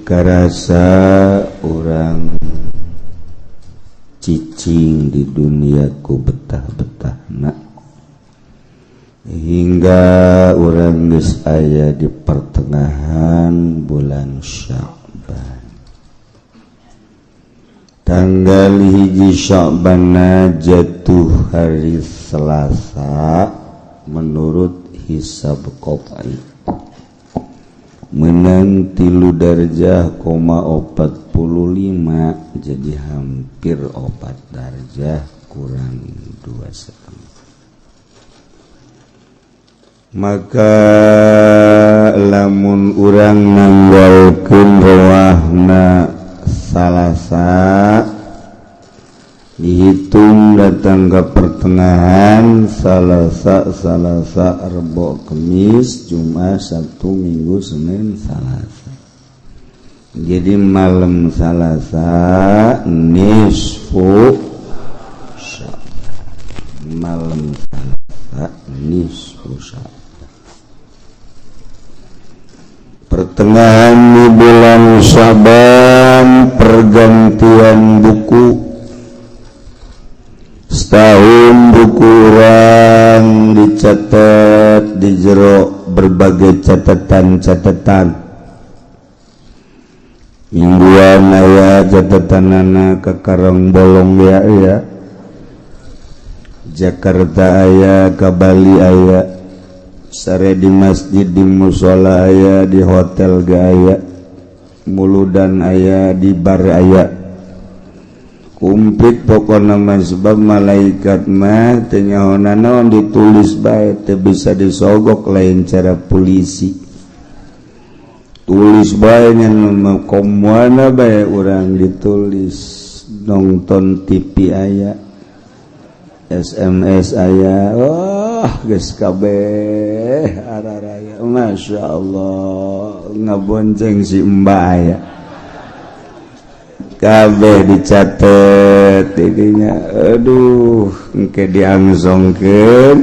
Karasa urang cicing di dunia ku betah-betahna hingga urang geus aya di pertengahan bulan Sya'ban. Tanggal 1 Sya'ban jatuh hari Selasa menurut hisab qot'i, menang 3 darjah,45, jadi hampir 4 darjah kurang 2,5. Maka lamun urang nanggalkeun rawahna Salasa, dihitung datang ke pertengahan Salasa, Salasa, Rebo, Kemis, Jumat, Sabtu, Minggu, Senin, Salasa. Jadi malam Salasa nisfu, malam Salasa nisfu Sya'ban, pertengahan di bulan Syaban, pergantian buku setahun. Buku urang dicatat di jero berbagai catatan-catatan mingguan, aya catatan anak ke Karang Bolong ya, ya Jakarta aya, ke Bali aya, sare di masjid, di musola aya, di hotel ge aya, muludan aya, di bar aya, kumplit pokokna mah. Sebab malaikat mah teu nyaho naon, ditulis bae, teu bisa disogok, lain cara polisi. Tulis bae nya, komuana bae urang ditulis. Nonton TV aya, SMS aya, wah, geus kabeh araraya. Masya Allah, ngabonceng si Mbak aya, kabeh dicatet didinya. Aduh, engke diangsongkeun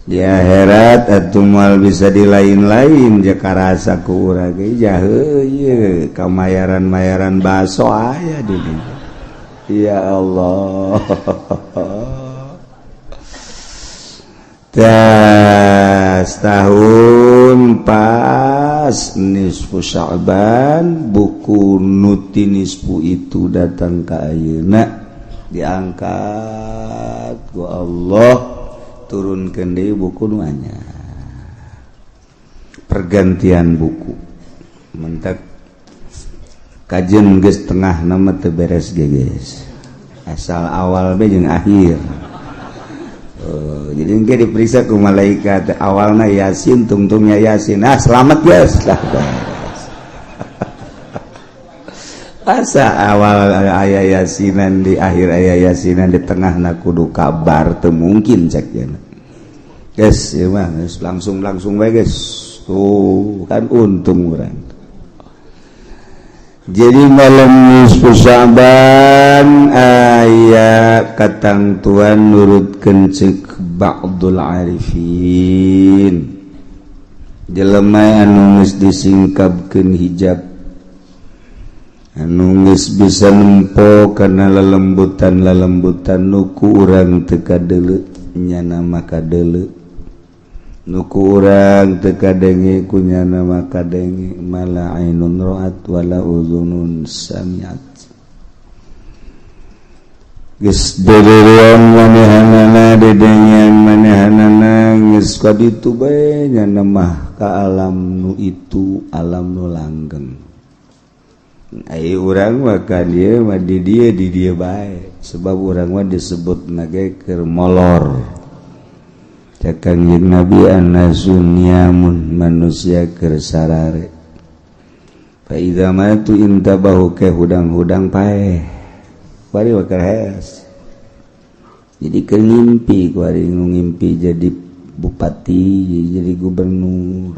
di akhirat atuh moal bisa di lain-lain. Jaka rasa ku urang ge jahe ieu kamayaran-mayaran baso aya di dinya. Ya Allah. Tas tahun pas nisfu Sya'ban, buku nuti nisfu itu datang ke ayeuna, diangkat ku Allah, turunkeun deui buku nu anyar, pergantian buku. Mentak kajen geus tengah nama teu beres ge, geus asal awal be jeung akhir. Oh, jadi engke diperiksa ku malaikat, awalna Yasin, tungtungnya Yasin, ah, selamat guys lah, beres. Asa awal aya Yasinan, di akhir aya Yasinan, di tengah na kudu kabar, teu mungkin cek cenah. Guys, ieu mah geus langsung langsung bae guys. Tuh kan untung urang. Jadi malam nisfu Sya'ban aya katangtuan nurutkeun ceuk ba'dul arifin, jelema anu geus disingkapkeun hijab, anu geus bisa nempo kana lelembutan-lelembutan nu ku urang teu kadeuleu, nyana mah kadeuleu, nu ku urang teu kadenge, ku nyana mah kadenge. Ma la ainun ra'at wala uzunun sami'at. Geus dererean manehanana, dedengean manehanana, geus ka ditu bae nyana mah, ka alam nu itu, alam nu langgeng. Ai urang mah ka dieu mah di dieu, di dieu bae, sebab urang mah disebutna ge keur molor. Cek Kangjeng Nabi, annasu niyamun, manusia keur sarare. Fa idza matu intabahu, ke hudang-hudang paeh, kuari keur hees. Jadi keur ngimpi kuari, ngimpi jadi bupati, jadi gubernur,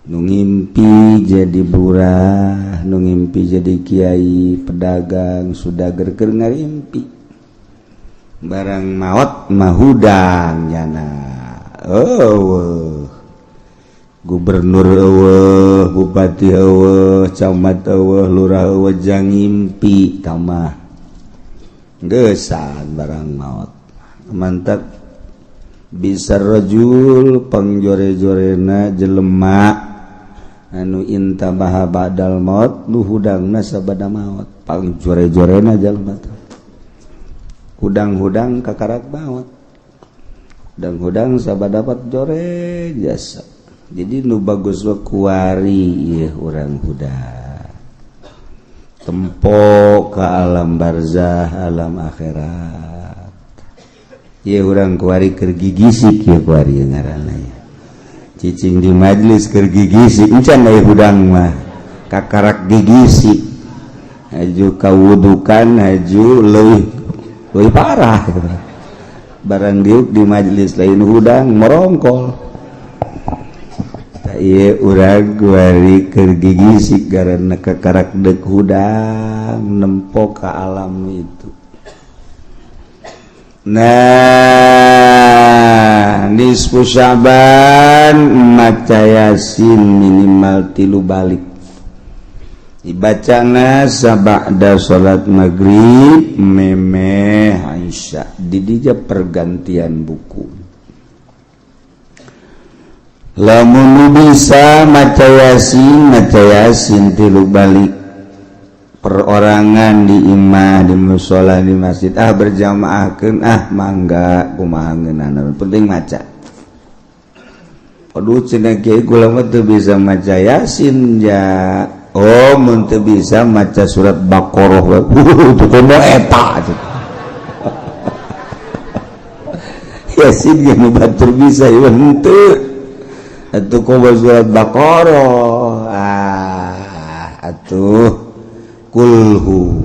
nu ngimpi jadi lurah, nu ngimpi jadi kiai, pedagang, sudager keur ngarimpi. Barang maot mah hudang nyana. Oh, Gubernur eueuh, bupati eueuh, camat eueuh, lurah eueuh, jang ngimpi tamah geusan barang maot. Mantap bisa rajul pangjore-jorena jelema anu intabaha ba'dal maut nu hudangna sabada maot, pangjore-jorena jelema teh hudang-hudang kakarak maot, hudang-hudang sabada dapat jore jasa. Jadi nu bagus mah kuari ieu urang hudang tempo ke alam barzah, alam akhirat. Ieu urang kuari keur gigisik, ieu kuari ngaranna ya. Cicing di majlis keur gigisik encan aya hudang mah kakarak gigisik haju kawudukan haju leuwih leuwih parah barang diuk di majlis lain hudang merongkol. Ieu urang kuari keur gigisik karena kakarak dek hudang nempo ka alam itu. Nah, nisfu Syaban maca Yasin minimal 3 balik. Dibacana sabada salat maghrib memeh Aisyah didija pergantian buku. Lamun bisa maca Yasin 3 balik perorangan di imah, di musola, di masjid, ah berjamaahkeun, ah mangga kumaha ngeunana penting maca. Aduh cenah kiai kula mah teu bisa maca Yasin ja. Oh mun teu bisa maca surat Baqarah teu komo eta. Yasin ge nu batur bisa ieu henteu. Atuh komo surat Baqarah, ah atuh kulhu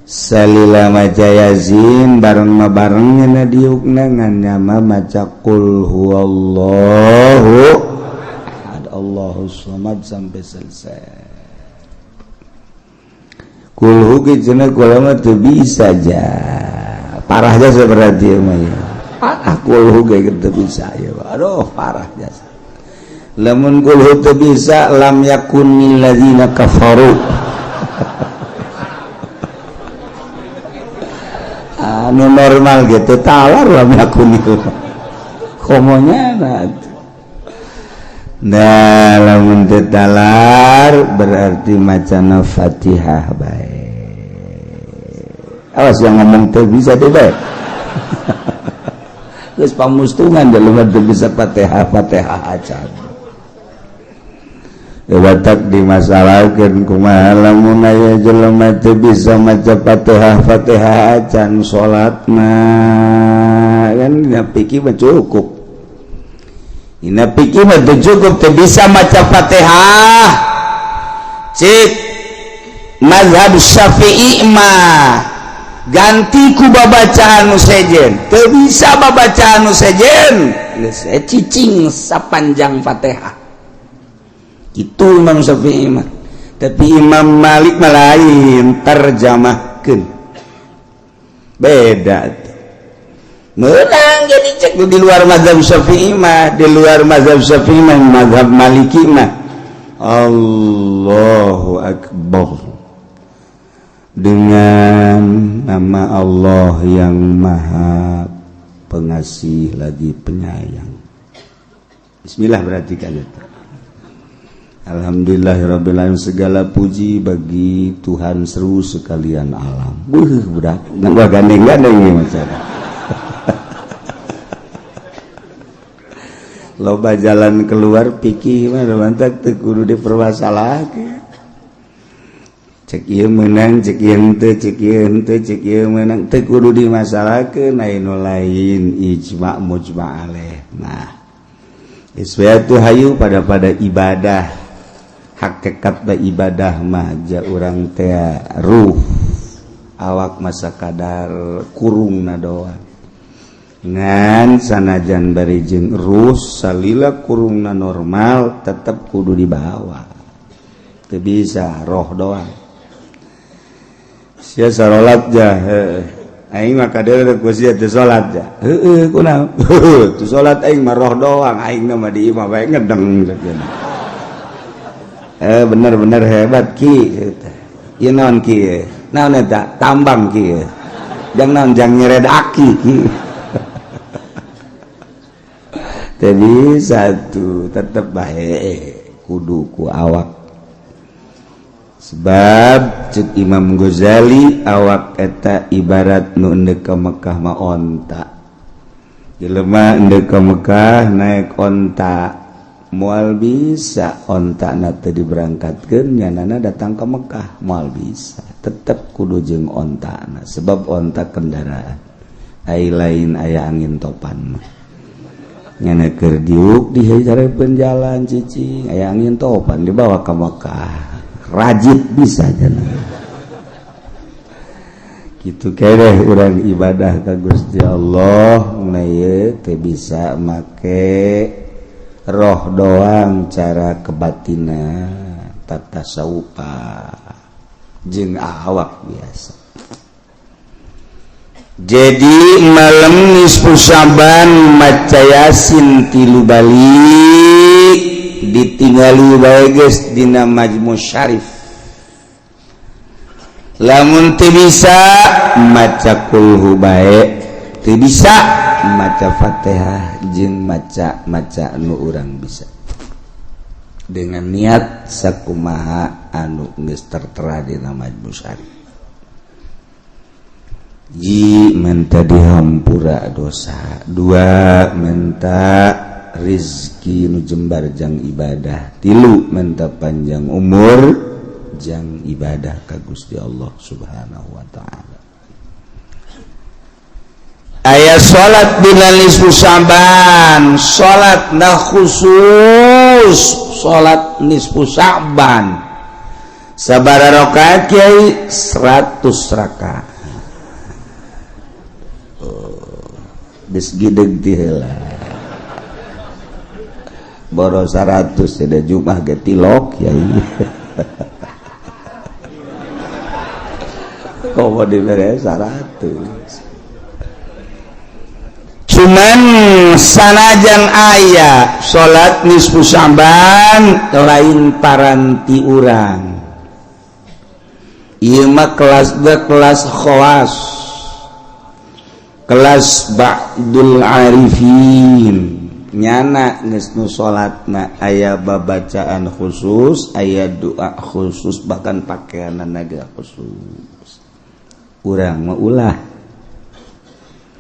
salila maca Yasin bareng ma bareng nya diukna ngan nyama maca qul huwallahu ahad Allahus samad sampai selesai. Kulhu ge cenah kula mah teu bisa ja, parah jasa berarti mah ya. Parah kulhu ge teu bisa ya, aduh parah jasa. Lamun kulhu teu bisa lam yakun minal ladzina kafaru. Anu normal gitu talar lam yakun itu komonya. Nah lamun teu talar berarti macana Fatihah bae. Awas yang ngomong teu bisa deh bae. Geus pamustungan jelema teu bisa Fatihah Fatihah acan. Batak dimasalahkeun kumaha lamun aya jelema teu bisa maca Fatihah Fatihah acan salatna kan dina pikir mah cukup. Dina pikir mah teu cukup teu bisa maca Fatihah. Cik mazhab Syafi'i mah ganti ku babacaan nu sejen, teu bisa babacaan nu sejen geus cicing sapanjang Fatihah. Itu Imam Syafi'i mah. Tapi Imam Malik mah lain, terjemahkeun. Beda tuh. Meunang jadi cek di luar mazhab Syafi'i mah, di luar mazhab Syafi'i mah, mazhab Maliki mah. Allahu Akbar. Dengan nama Allah yang Maha Pengasih lagi Penyayang. Bismillah berarti kan itu. Alhamdulillahirabbil alamin, segala puji bagi Tuhan seru sekalian alam. Buh budak, nggak gandeng-gandeng ieu maca. Loba jalan keluar pikir mah mantak teu kudu dipermasalahkeun. Cek ieu meunang, cek ieu henteu, cek ieu henteu, cek ieu meunang, teu kudu dimasalahkeun aya nu lain ijma mujma alaih. Nah, iswatu hayu pada ibadah. Hakikat ibadah mah ja urang teh ruh awak masa kadar kurungna doang ngan sanajan bari jeung ruh salila kurungna normal tetep kudu dibawa, teu bisa roh doang. Sia sarolat jah Aing mah kadeuleu ku sia teu salat ja. Heueuh, kunaon? Teu salat aing mah roh doang, aing mah di imah bae ngedeng cenah. Eh, bener-bener hebat, Ki. Ieu naon, Ki? Naon eta? Tambang, Ki. Jang naon? Jang nyered aki, Ki. Jadi satu tetep bae kudu ku awak, sebab cek Imam Ghazali, awak eta ibarat nu endek ka Mekah mah onta. Jelema endek ka Mekah naik onta, moal bisa onta na teu diberangkatkeun, nyanana datang ke Mekah moal bisa. Tetep kudu jeung onta, sebab onta kendaraan. Ai lain aya angin topan mah, nyana keur diuk di carepeun jalan cicing, aya angin topan dibawa ke Mekah, rajit bisa jana. Gitu kere urang ibadah ka Gusti Allah na ieu teu bisa make roh doang, cara kebatinan tata saupa jeung awak biasa. Jadi malam nisfu Syaban maca Yasin tilu balik, ditinggali bae geus dina Majmu Syarif. Lamun teu bisa maca kulhu bae, teu bisa maca Fatihah jeung maca maca nu urang bisa dengan niat sakumaha anu geus tertera dina Majmu Syarif. Ji, menta dihampura dosa. Dua, menta rizki nu jembar jang ibadah. Tilu, menta panjang umur jang ibadah ka Gusti Allah Subhanahu wa Ta'ala. Aya salat dina nisfu Syaban, salat nah khusus salat nisfu Syaban sabara rakaat, Kiai? 100 rakaat. Oh, geus gideg ti heula boro 100 ada Jumat ge tilok, Kiai. Komo dibere 100. Cuman sanajan aya salat nisfu Syaban, lain paranti urang. Ieu mah kelas B, kelas khawas, kelas ba'dul arifin. Nyana geus nu salatna aya babacaan khusus, aya doa khusus, bahkan pakaianna ge khusus. Urang mah ulah.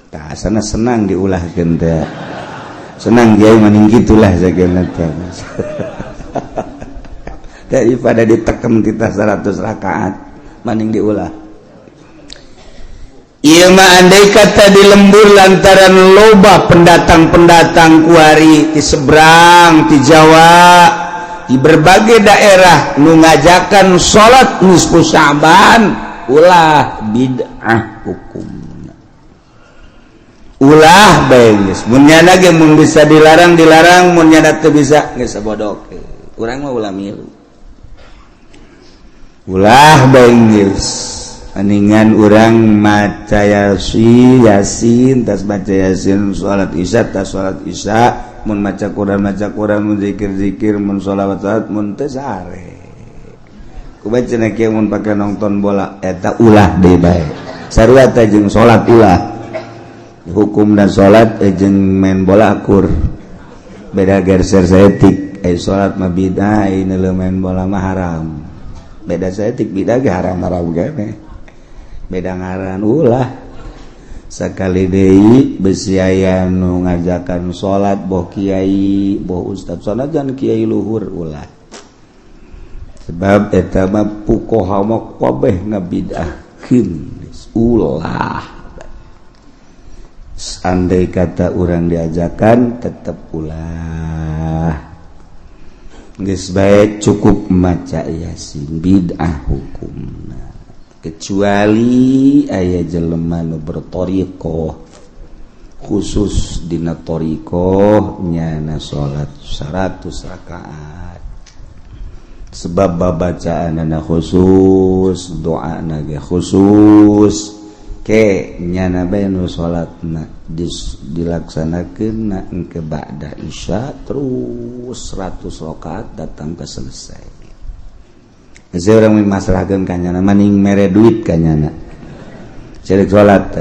Tah, sana senang diulahkeun teh. Senang kiai maning gitulah sagala teh. Daripada ditekem kita 100 rakaat, maning diulah. Ieu mah andai kata di lembur lantaran loba pendatang-pendatang kuari di seberang, di Jawa, di berbagai daerah nu ngajakan salat nisfu Syaban, ulah, bid'ah hukum. Ulah bae geus. Mun nyana ge mun bisa dilarang, dilarang, mun nyana teu bisa geus sabodok. Urang mah ulah milu. Ulah bae geus. Mendingan urang maca Yasin, Yasin, tas baca Yasin salat Isya, tas salat Isya, mun maca Quran maca Quran, mun zikir zikir, mun sholawat sholawat, mun teu sare. Kumaha cenah kieu mun pake nonton bola eta ulah deui bae. Sarua teh jeung salat ulah. Hukum dan salat jeung main bola akur. Beda geser saeutik, salat mah bidah, ini main bola mah haram. Beda saeutik, bidah ge haram-haram keneh. Beda ngaran, ulah. Sekali deui, besi aya nu ngajakan salat, boh kiai boh ustad, sanajan kiai luhur, ulah, sebab eta mah fuqaha mah kabeh ngabidahkeun, ulah. Andai kata urang diajakan, tetep ulah. Geus bae, cukup maca Yasin. Bid'ah hukumna, kecuali aya jelema nu bertoriqoh khusus, dina thoriqoh nyana salat 100 rakaat, sebab babacaanana khusus, doa ge khusus. Ke nyana bae nu salatna dilaksanakeun na engke ba'da isya terus 100 rakaat datang ke selesai. Geus urang masalahkeun ka nyana maning mere duit ka nyana. Cerik salat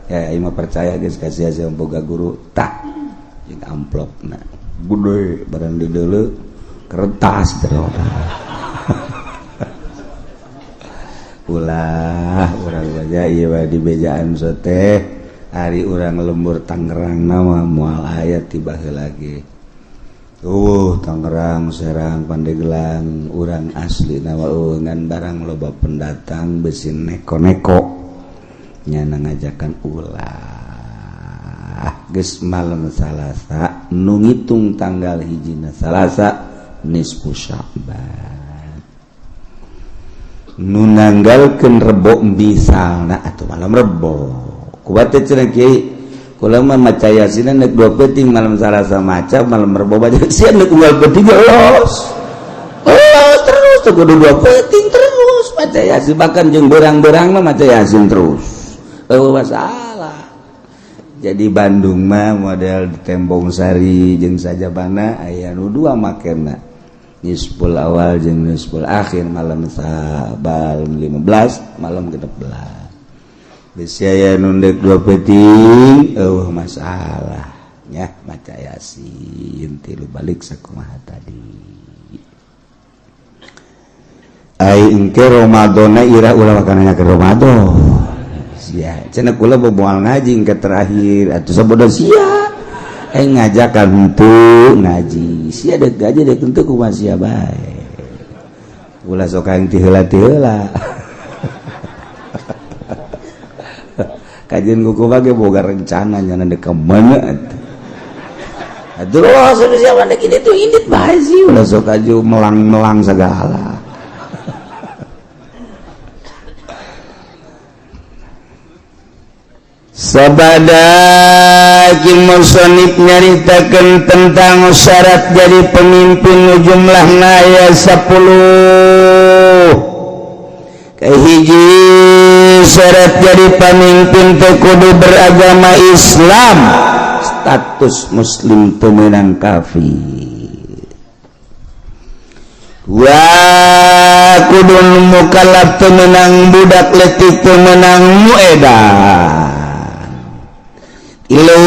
ya ieu mah percaya geus ka sia boga guru tah jeung amplopna gede barang dideuleu kertas terus. Ulah urang baca ieu di bejaan sote ari urang lembur Tangerang nama moal aya tiba heula ge. Tangerang Serang Pandeglang urang asli nama ngan barang loba pendatang besi neko-neko nyana ngajakan ulah geus malam Salasa nu ngitung tanggal hijina Salasa nisfu Sya'ban nu nanggalkeun Rebo misalna atau malam Rebo kuat teh cenah kiai kula mah maca yasinan nek dua peuting malam Salasa maca malam Rebo baca sia nek unggal peuting los los terus teh kudu dua peuting terus maca yasin bahkan jeung berang-berang mah maca yasin terus eueuh masalah. Jadi Bandung mah model di Tembong Sari jeung sajabana aya nu dua makena nisful awal jeung nisful akhir malam sabal 15 malam 16 bisi aya nu ndek dua peuting eueuh masalah nya maca yasin tilu balik sakumaha tadi. Ai engke Ramadana ira ulah makana ke Ramadan sia cenah kula moal ngaji engke terakhir atuh sabodo sia ngajakan untuk ngaji sia dek gaji dek untuk kumaha sia bae ulah sok aing ti heula-heula kajian kuku bage boga rencana nyana dek ka mana atuh atuh loh sia dek ini tuh indit bae sih ulah sok aju melang-melang segala. Sabada ki musonib nyaritakeun tentang syarat jadi pemimpin jumlahna aya 10. Kahiji syarat jadi pemimpin teh kudu beragama Islam, status muslim teu meunang kafir. Wa kudu mukallaf teu meunang budak leutik teu meunang muedan. Ilu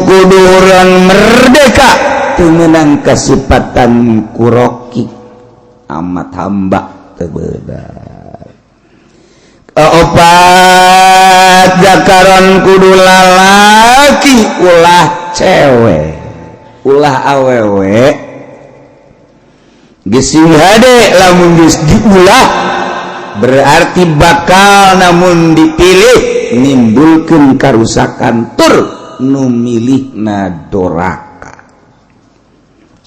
kudu urang merdeka teu meunang kasipatan kuroki amat hamba teu beunang. Kaopat jakaron kudu lalaki ulah cewek ulah awewe geus sing hade lamun geus diulah berarti bakal namun dipilih nimbulkeun karusakan tur nu milihna doraka.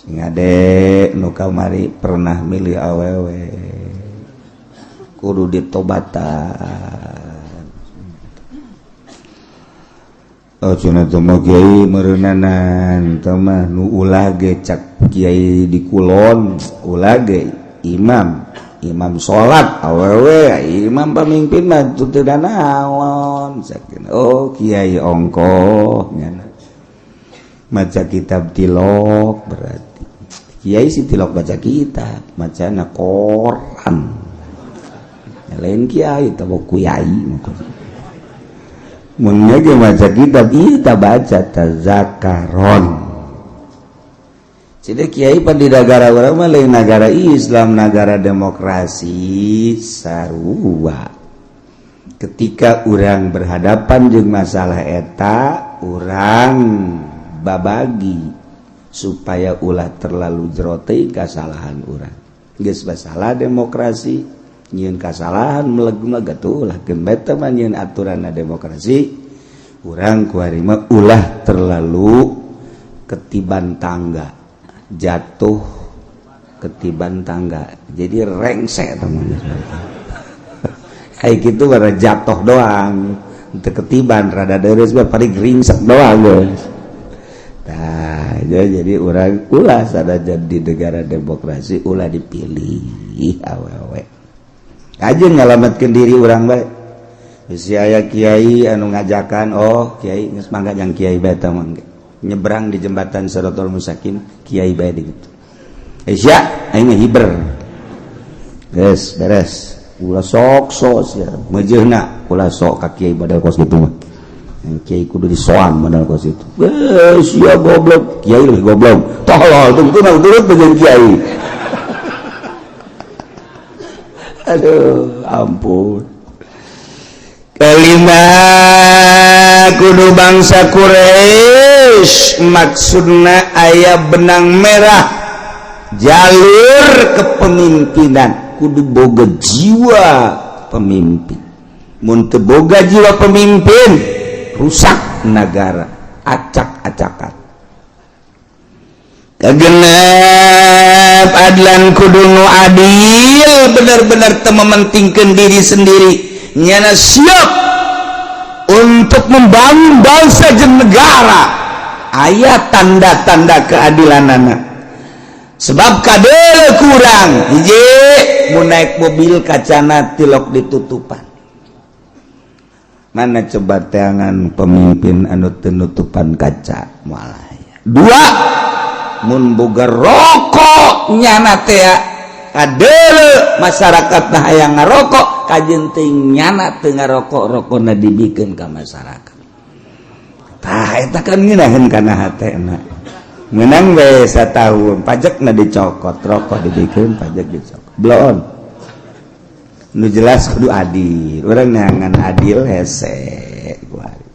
Sing ade nu kamari pernah milih awewe kudu ditobatan. Oh cenah teh mah kiai meureunnanan teh mah nu ulah ge cak kiai di kulon ulah ge imam imam salat awewe imam pamimpin mah teu naon sakin. Oh kiai ongkoh nyana maca kitab tilok berarti kiai si tilok baca kitab macana koran lain kiai tawa kiai mun ge maca kitab ieu ta baca tazakaron. Jadi kiai pan di negara urang mah lain negara Islam, negara demokrasi sarua. Ketika urang berhadapan jeung masalah eta, urang babagi supaya ulah terlalu jero teh kasalahan urang. Geus masalah demokrasi, nyieun kasalahan meleg-meleg atuh ulah keun bae teh mah nyieun aturanna demokrasi. Urang kuari mah ulah terlalu ketiban tangga, jatuh ketiban tangga, jadi rengsek teman. Kayak gitu bara jatuh doang, teu ketiban rada deres mah paling ringsek doang guys. Tah, jadi urang ulah sanajan di negara demokrasi ulah dipilih awewe. Aja ngalamatkeun diri urang bae. Bisi aya kiai anu ngajakan, oh kiai geus mangga jang kiai bae tah mangga. Nyebrang di jembatan Siratal Mustaqim kiai bae di kitu. Eh sia aing hiber. Geus beres. Ulah sok sok sia. Meujeuhna ulah sok ka kiai badal kos kitu mah. Kiai kudu disoang modal kos itu. Eh sia goblok, kiai lebih goblok. Tolol tungtuna turut jeung kiai. Aduh, ampun. Kelima kudu bangsa Quraisy maksudna aya benang merah jalur kepemimpinan kudu boga jiwa pemimpin. Mun teu boga jiwa pemimpin rusak negara, acak-acakan. Kagenep adlan kudu nu adil, benar-benar teu mementingkeun diri sendiri, nyana siap untuk membangun bangsa jeung negara. Aya tanda-tanda keadilanana. Sebab kadele kurang hiji mun naik mobil kacana tilok ditutupan. Mana coba teangan pemimpin anu teu nutupan kaca moal aya. Dua, mun boga rokok nyana teh kadele masyarakat nah hayang ngarokok kajeun teh nyana teu ngarokok, rokona dibikeun ka masyarakat. Tah eta kan ngeunaheun kana hatena. Menang we satahun pajakna dicokot, rokok dibikeun pajak dicokot. Bloon. Nu jelas kudu adil, urang neangan adil hese kuari.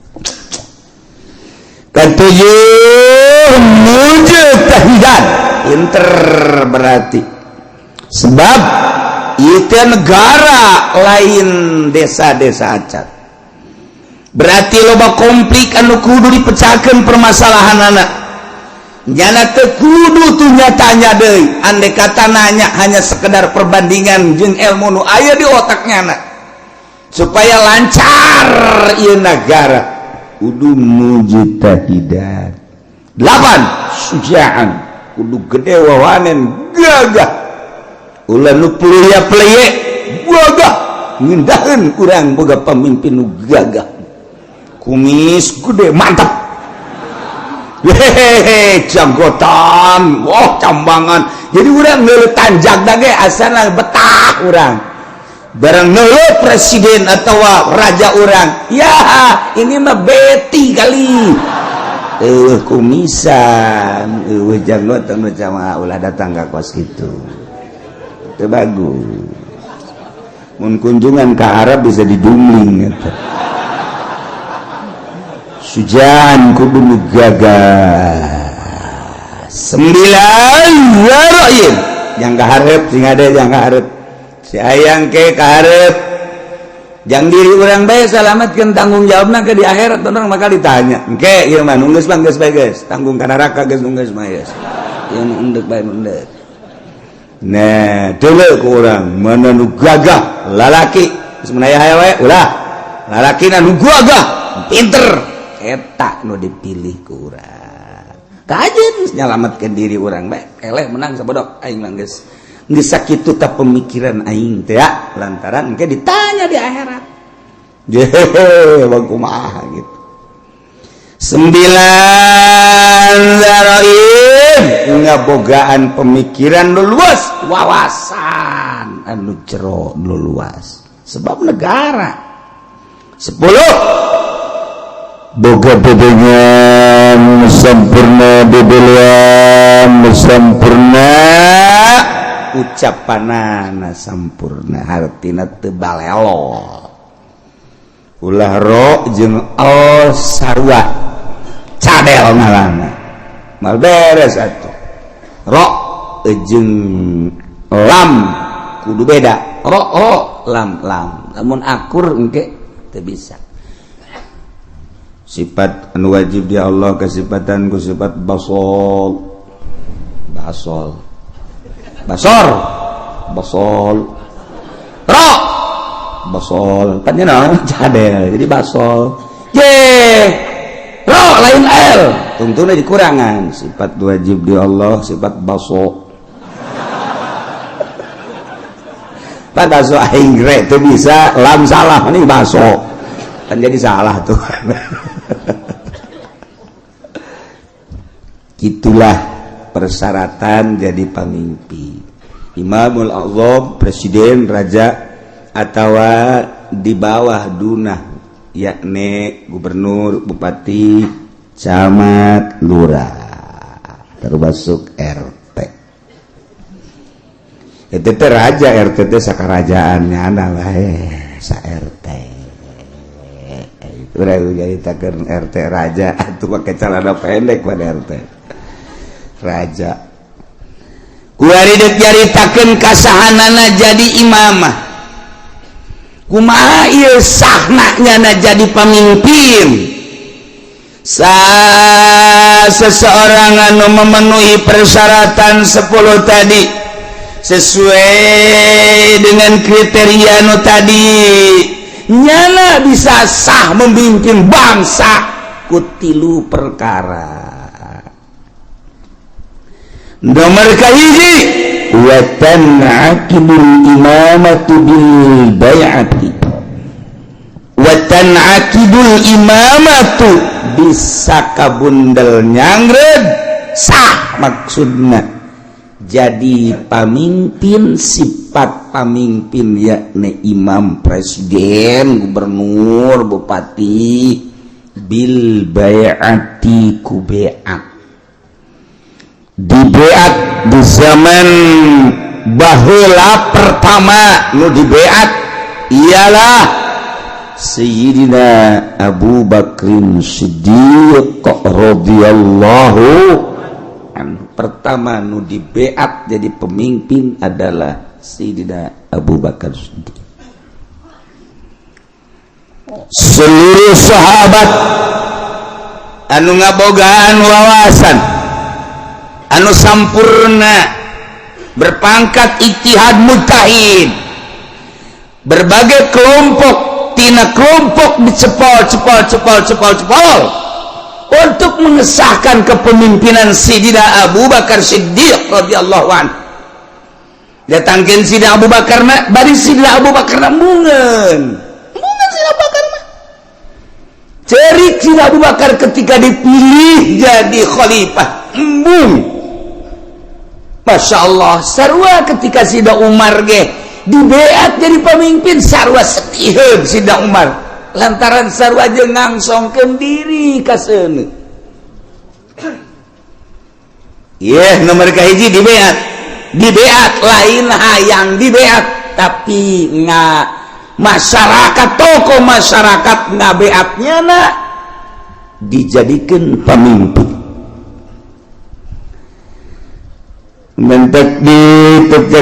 Ketujuh, mujtahidan, pinter berarti. Sebab itu negara lain desa-desa acan. Berarti loba konflik anu kudu dipecahkan permasalahan anak. Nyana teu kudu tuh nyatanya deui, andai kata nanya hanya sekedar perbandingan jeung ilmu nu aya di otak nyana supaya lancar ieu negara kudu mujtahidan. 8, sujaan kudu gede wawanen gagah, ulah nu playa pleye gagah ngindaheun urang boga pamimpin nu gagah, kumis gede mantap, hehehe janggotan, wah cambangan. Jadi urang ngeuleuh tanjak ge asana betah urang. Barang ngeuleuh presiden atau raja urang, ya ini mah beti kali. Eueuh kumisan, eueuh janggotan nu jamaah ulah datang ka kos kitu. Teu bagus. Mun kunjungan ka Arab bisa didumling eta. Sujan kudu nu gagah. 9, ra'yin yang kaharep sing ade yang kaharep si ayang ke kaharep jang diri urang bae salamatkeun tanggung jawabna ke di akhirat urang bakal ditanya engke ieu mah nu geus mah geus bae geus tanggung ka neraka geus nu geus mah geus ieu nu endek bae endek. Nah deuleu ku urang mana nu gagah lalaki geus mun aya we ulah lalakina nu gagah pinter eta nu dipilih ku urang. Kajeun nyalametkeun diri urang bae eleh menang sabodok aing mah geus geus sakitu ta pemikiran aing teh ya lantaran engke ditanya di akhirat. Jehe bang kumaha gitu. 9, zaraim ngabogaan pemikiran nu luas, wawasan anu jero nu luas sebab negara. 10, boga bebengan sempurna, bebelian sempurna, ucapanana sampurna, hartina teu balelo. Ulah ro jeung al sarua cadel ngaranna mal beres atuh. Ro jeung lam kudu beda, ro ro lam lam, lamun akur engke teu bisa. Sifat anu wajib di Allah kesifatan ku sifat basol basol basor basol ro basol kan nya cadel jadi basol ye ro lain l tungtuna dikurangan. Sifat wajib di Allah sifat baso pan baso aing re teu bisa lam salah ini baso. Kan jadi salah tuh. Itulah persyaratan jadi pemimpin. Imamul A'zam, presiden, raja, atau di bawah dunah, yakni gubernur, bupati, camat, lurah, termasuk RT. Itu teh raja, RT teh sakarajaannya ana bae sa RT. Itu jadi takeun RT raja atuh make celana pendek pada RT. Raja. Kuari deuk nyaritakeun kasahanana jadi imamah. Kumaha ieu sahna nyana jadi pamimpin? Seseorang anu memenuhi persyaratan 10 tadi sesuai dengan kriteria nu tadi, nyana bisa sah memimpin bangsa ku tilu perkara. Nomor kahiji, wa tan'aqidul imamatu bil bai'ati. Wa tan'aqidul imamatu bisa kabundel nyangred sah maksudna jadi pamimpin, sifat pamimpin yakni imam, presiden, gubernur, bupati, bil bai'ati ku bai'at. Dibeat di zaman baheula pertama nu dibeat ialah Sayyidina Abu Bakrin Siddiq radhiyallahu anhu. Pertama nu dibeat jadi pemimpin adalah Sayyidina Abu Bakar Siddiq. Seluruh sahabat anu ngabogaan wawasan anu sampurna, berpangkat ijtihad mujtahid, berbagai kelompok tina kelompok dicepol cepol cepol cepol cepol untuk mengesahkan kepemimpinan Sayyidina Abu Bakar Siddiq radhiyallahu anhu. Datangkeun Sayyidina Abu Bakar na, bari Sayyidina Abu Bakar na mungeun. Mungeun Sayyidina Abu Bakar mah. Cerik Sayyidina Abu Bakar ketika dipilih jadi khalifah. Embung. Masya Allah, sarua ketika Sayyidina Umar ge dibeat jadi pemimpin, sarua setiheun Sayyidina Umar lantaran sarua jeung ngangsongkeun diri ka seuneu. Yeh, nomor kahiji dibeat. Dibeat lain hayang dibeat, tapi nga masyarakat, tokoh masyarakat ngabeatnya na dijadikan pemimpin. Mentek di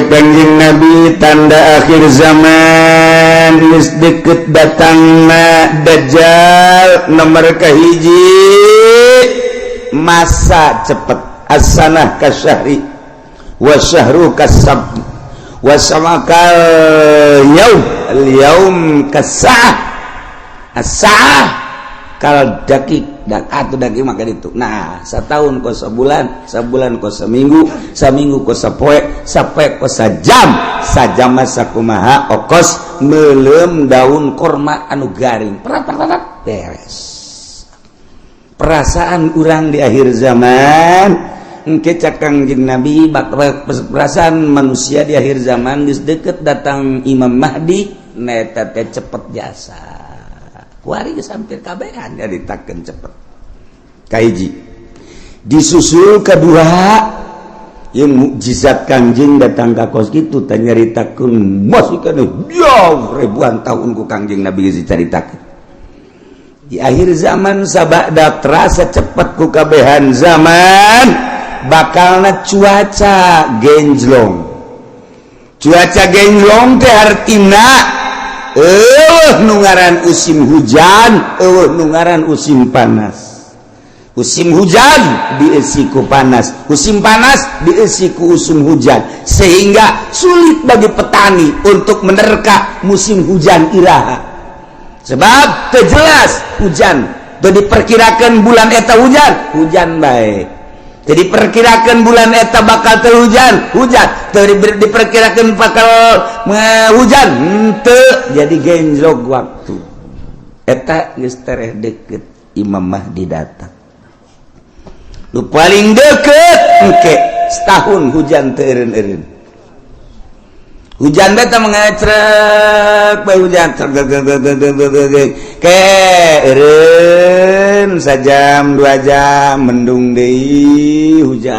Kanjeng Nabi tanda akhir zaman geus deket datangna Dajjal. Nomor kahiji masa cepet, as-sanah kasyahri wa syahru kasab wa samakal yaum al yaum kasah as-sa'ah kal dakik dak atuh dakik maka itu. Nah, setahun ko sebulan, sebulan ko seminggu, seminggu ko sapoe, sapoe ko sajam, sajam masa kumaha okos meuleum daun korma anu garing. Perat perat beres. Perasaan urang di akhir zaman engke cak Kangjeng Nabi, perasaan manusia di akhir zaman geus deket datang Imam Mahdi, neta teh cepet jasa. Kuari geus hampir kabehan nyaritakeun cepet. Kahiji disusul kedua yang mukjizat Kangjeng datang ka kos kitu teh nyaritakeun masih kana jauh ribuan tahun ku Kangjeng Nabi geus dicaritakeun. Di akhir zaman sabada terasa cepet ku kabehan zaman bakalna cuaca genjlong. Cuaca genjlong teh artina eueuh nu ngaran musim hujan, eueuh nu ngaran musim panas. Musim hujan diisi ku panas, musim panas diisi ku musim hujan, sehingga sulit bagi petani untuk menerka musim hujan iraha. Sebab teu jelas hujan, teu diperkirakan bulan eta hujan, hujan bae. Jadi perkirakan bulan eta bakal teu hujan, hujan. Teu diperkirakan bakal hujan, henteu. Jadi genjlok waktu. Eta geus tereh deket Imam Mahdi datang. Nu paling deket engke setahun hujan teu eureun-eureun. Hujan beta mengecrek bae, hujan ke eureun sajam 2 jam, mendung deui, hujan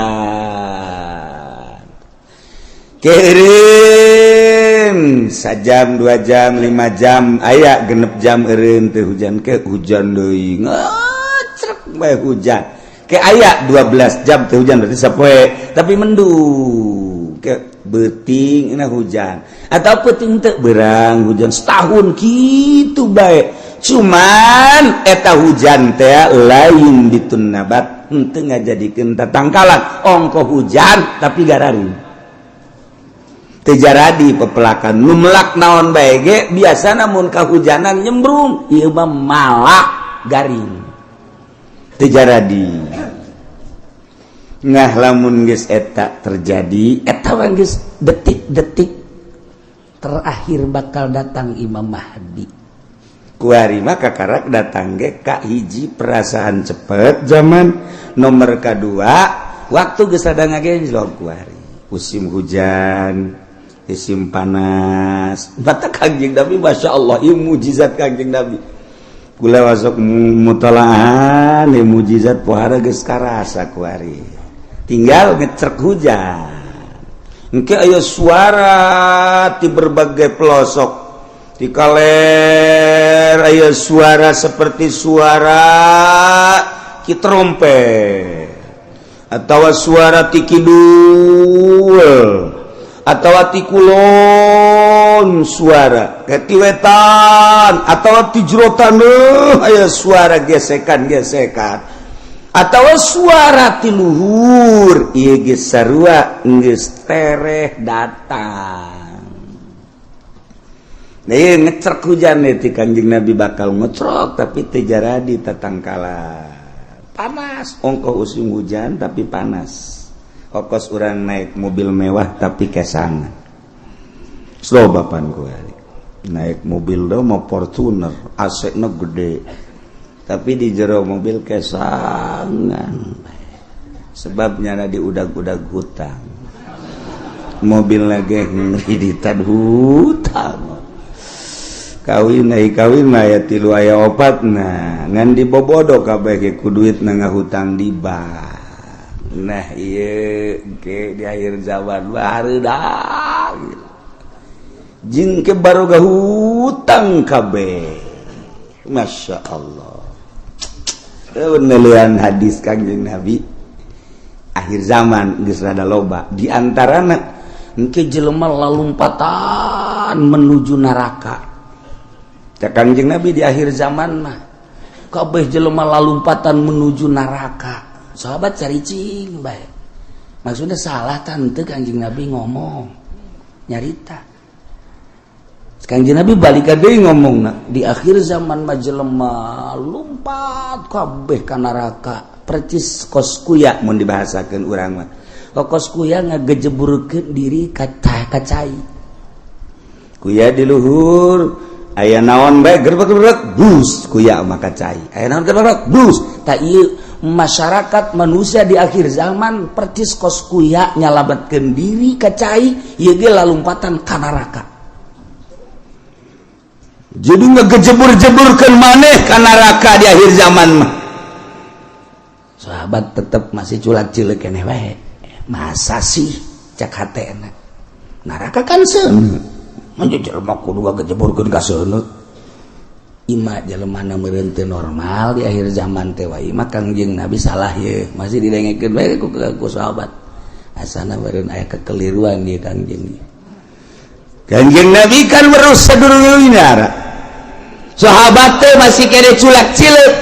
ke eureun sajam, 2 jam, 5 jam, aya 6 jam eureun teu hujan, ke hujan deui, ngecrek bae hujan, ke aya 12 jam teu hujan, berarti sapoe tapi mendung, ke beuting na hujan atau peuting teu berang hujan. Setahun gitu bae, cuman eta hujan teh lain ditun nabat, henteu ngajadikeun tatangkalan. Ongko hujan tapi gararing, teu jaradi pepelakan. Nu melak naon bae ge biasa mun kahujanan nyembrung, ieu mah malah garing, teu jaradi. Nah, lamun geus eta terjadi, eta mah geus detik-detik terakhir bakal datang Imam Mahdi. Kuari mah kakarak datang ge ka hiji perasaan cepet zaman, nomor kedua waktu geus rada ngagenjlok. Kuari musim hujan, musim panas. Batak Kangjeng Nabi, Masya Allah, ieu mujizat Kangjeng Nabi. Kula masuk mutalaah ieu mujizat pohara geus karasa. Kuari tinggal ngecrek hujan, engke aya suara di berbagai pelosok di kaler, aya suara seperti suara ki trompet atau suara ti kidul atau ti kulon, suara ke ti wetan atau ti jero taneuh, aya suara gesekan-gesekan atau suara ti luhur. Ieu geus sarua geus tereh datang. Nah, ieu ngecrek hujan ti Kanjeng Nabi bakal ngecrok tapi teu jaradi tatangkalan. Panas, ongkoh usum hujan tapi panas, kos urang naik mobil mewah tapi kesangan. Slow bapan gue naik mobil do mau Fortuner, AC na gede, tapi di jero mobil kesangan, sebabnya di udag-udag hutang mobil lagi, ngreditan hutang. Kawin naik kawin mah aya tilu, aya opat, nah ngan dibobodo kabeh ku duit na ngahutang di bank. Nah, iya ke di akhir zaman baru jing ke baru hutang kabeh. Masya Allah, penelian hadis Kangjeng Nabi akhir zaman geus rada loba, di antarana engke jelema lalumpatan menuju neraka. Cak Kangjeng Nabi, di akhir zaman mah kabeh jelema lalumpatan menuju neraka. Sahabat caricing bae, maksudnya salah tante Kangjeng Nabi ngomong nyarita. Kangjeng Nabi balik deui ngomong, di akhir zaman mah jelema lumpat kabeh ka neraka percis kos kuya. Mun dibahasakeun urang mah kos kuya ngagejeburkeun diri ka cai, kuya di luhur aya naon bae gerbek-gerbek bus, kuya mah ka cai, aya naon gerbek bus. Tak ieu masyarakat manusia di akhir zaman percis kos kuya nyalametkeun diri ka cai, ieu ge lalumpatan ka neraka. Jadi ngegejebur-jeburkan maneh ka neraka di akhir zaman mah. Sahabat tetep masih culak cilik keneh wae. Masa sih, cak hatena, neraka kan seuneu, mun jelema kudu ngagejeburkeun ka seuneu ima jelema na meureun teu normal di akhir zaman teh wae mah. Kangjeng Nabi salah ye, masih didengekeun bae ku sahabat, asana meureun aya kekeliruan di Kangjeng. Kangjeng Nabi kan weruh sadurunge, sahabat teh masih kene culak cilik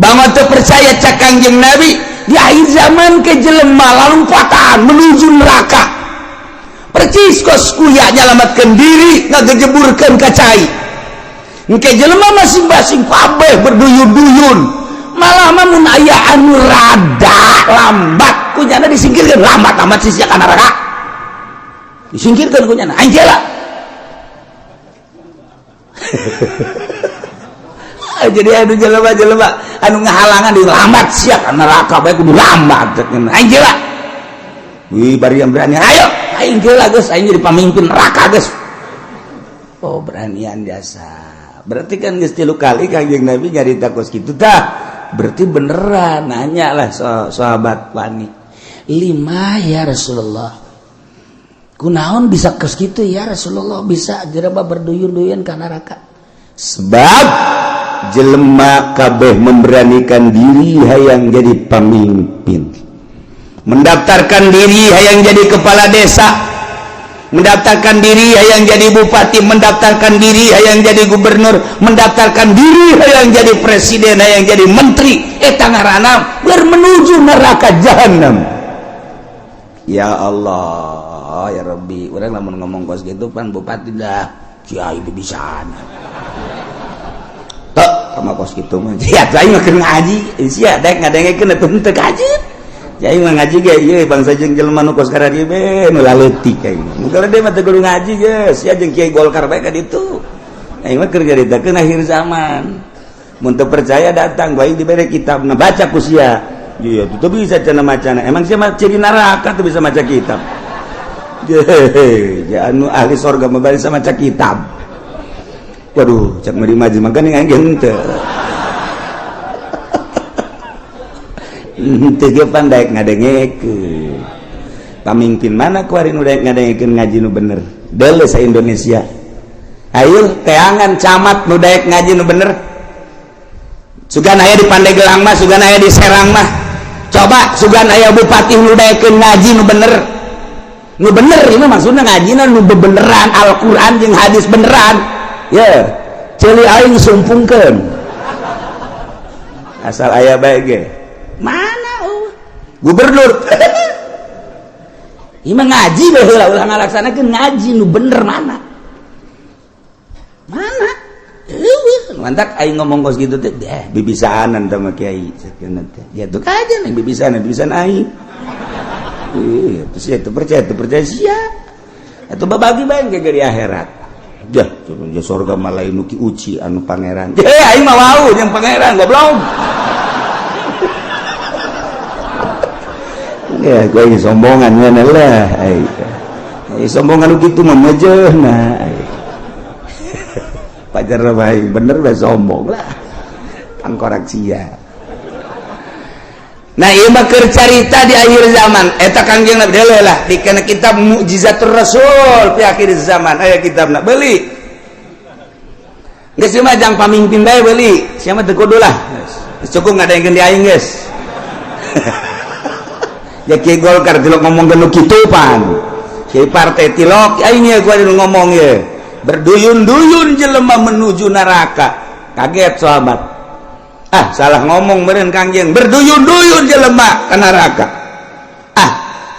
banget teu percaya. Cak Kangjeng Nabi, di akhir zaman ke jelema lalumpatan menuju neraka percis kos kuya nyalamatkan diri ngagejeburkeun ka cai. Engke jelema masing-masing kabeh berduyun-duyun, malah mah mun aya anu rada lambat kunyana disingkirkan. Lambat amat sih sia ka neraka, disingkirkan kunyana, aing lah. Jadi anu jelema-jelema anu ngahalangan di lambat sia ka neraka bae kudu lambat aing geula. Wih, bari yang berani, ayo aing geula geus, aing jadi pamimpin neraka geus. Oh, beranian jasa. Berarti kan geus 3 kali Kangjeng Nabi nyarita kos kitu tah. Berarti beneran nanya lah sahabat wani. Lima ya Rasulullah. Kunaon bisa kos kitu ya Rasulullah, bisa jelema berduyun-duyun ka neraka. Sebab jelema kabeh memberanikan diri hayang jadi pemimpin, mendaftarkan diri hayang jadi kepala desa, mendaftarkan diri hayang jadi bupati, mendaftarkan diri hayang jadi gubernur, mendaftarkan diri hayang jadi presiden, hayang jadi menteri. Eta ngaranna menuju neraka jahanam. Ya Allah, ya Rabbi, urang lamun ngomong kos gitu pan bupati dah kiai bisaan. Tok sama kos gitu mah. Ya aing mah keur ngaji, sia daek ngadengekeun atuh henteu kaji. Aing mah ngaji ge ieu bangsa jeung jelema nu kos kararieu be nu laleutik aing. Mun dia mah teu kudu ngaji geus, sia jeung kiai Golkar bae ka ditu. Aing mah keur nyaritakeun akhir zaman. Mun teu percaya datang bae dibere kitabna baca ku sia. Iya, itu bisa cenah macana. Emang sia mah ciri neraka tuh bisa maca kitab. Ya anu ahli sorga mah bisa maca kitab. Waduh, cak meri maju mah geuning aing henteu. Henteu ge pan daek ngadengekeun. Pamimpin mana kuari nu daek ngadengekeun ngaji nu bener? Deuleu sa Indonesia. Ayo teangan camat nu daek ngaji nu bener. Sugan aya di Pandeglang mah, sugan aya di Serang mah. Coba sugan aya bupati nu daekeun ngaji nu bener. Nu bener ini maksudnya ngajina nu bebeneran Al-Qur'an jeung hadis beneran. Ya, ceuli aing sumpungkeun. Asal aya bae ge. Mana gubernur? Ieu mah ngaji bae heula ulah ngalaksanakeun ngaji nu bener mana? Mana? Eueuh, mantak aing ngomong kos kitu teh bibisaanan teh mah kiai sakeuna teh. Ya tuh kajian bibisaanan, bibisan aing. Iya, terus ya percaya sia. Atuh babagi bae ge di akhirat. Jah, ya surga mah lain nu ki uci anu pangeran. Eh, aing mah wau jeung pangeran goblok. Ya, gue ini sombongan mana lah. Ai sombongan nu kitu mah mejeuhna. Pajar bae bener bae sombong lah. Tangkorak sia. Nah, ieu mah keur carita di akhir zaman. Eta Kangjeng Nabi deuleu lah di kana kitab Mukjizatur Rasul fi akhir zaman. Aya kitabna beuli. Geus mah jang pamimpin bae beuli. Sia mah teu kudu lah. Geus cukup ngadengkeun di aing geus. Ya Kiai Golkar tilok ngomong nu kitu pan. Kiai partai tilok aing ye gua ngomong ye. Berduyun-duyun jelema menuju neraka. Kaget sahabat. Ah, salah ngomong meureun Kangjeng. Berduyun-duyun jelema ka neraka. Ah,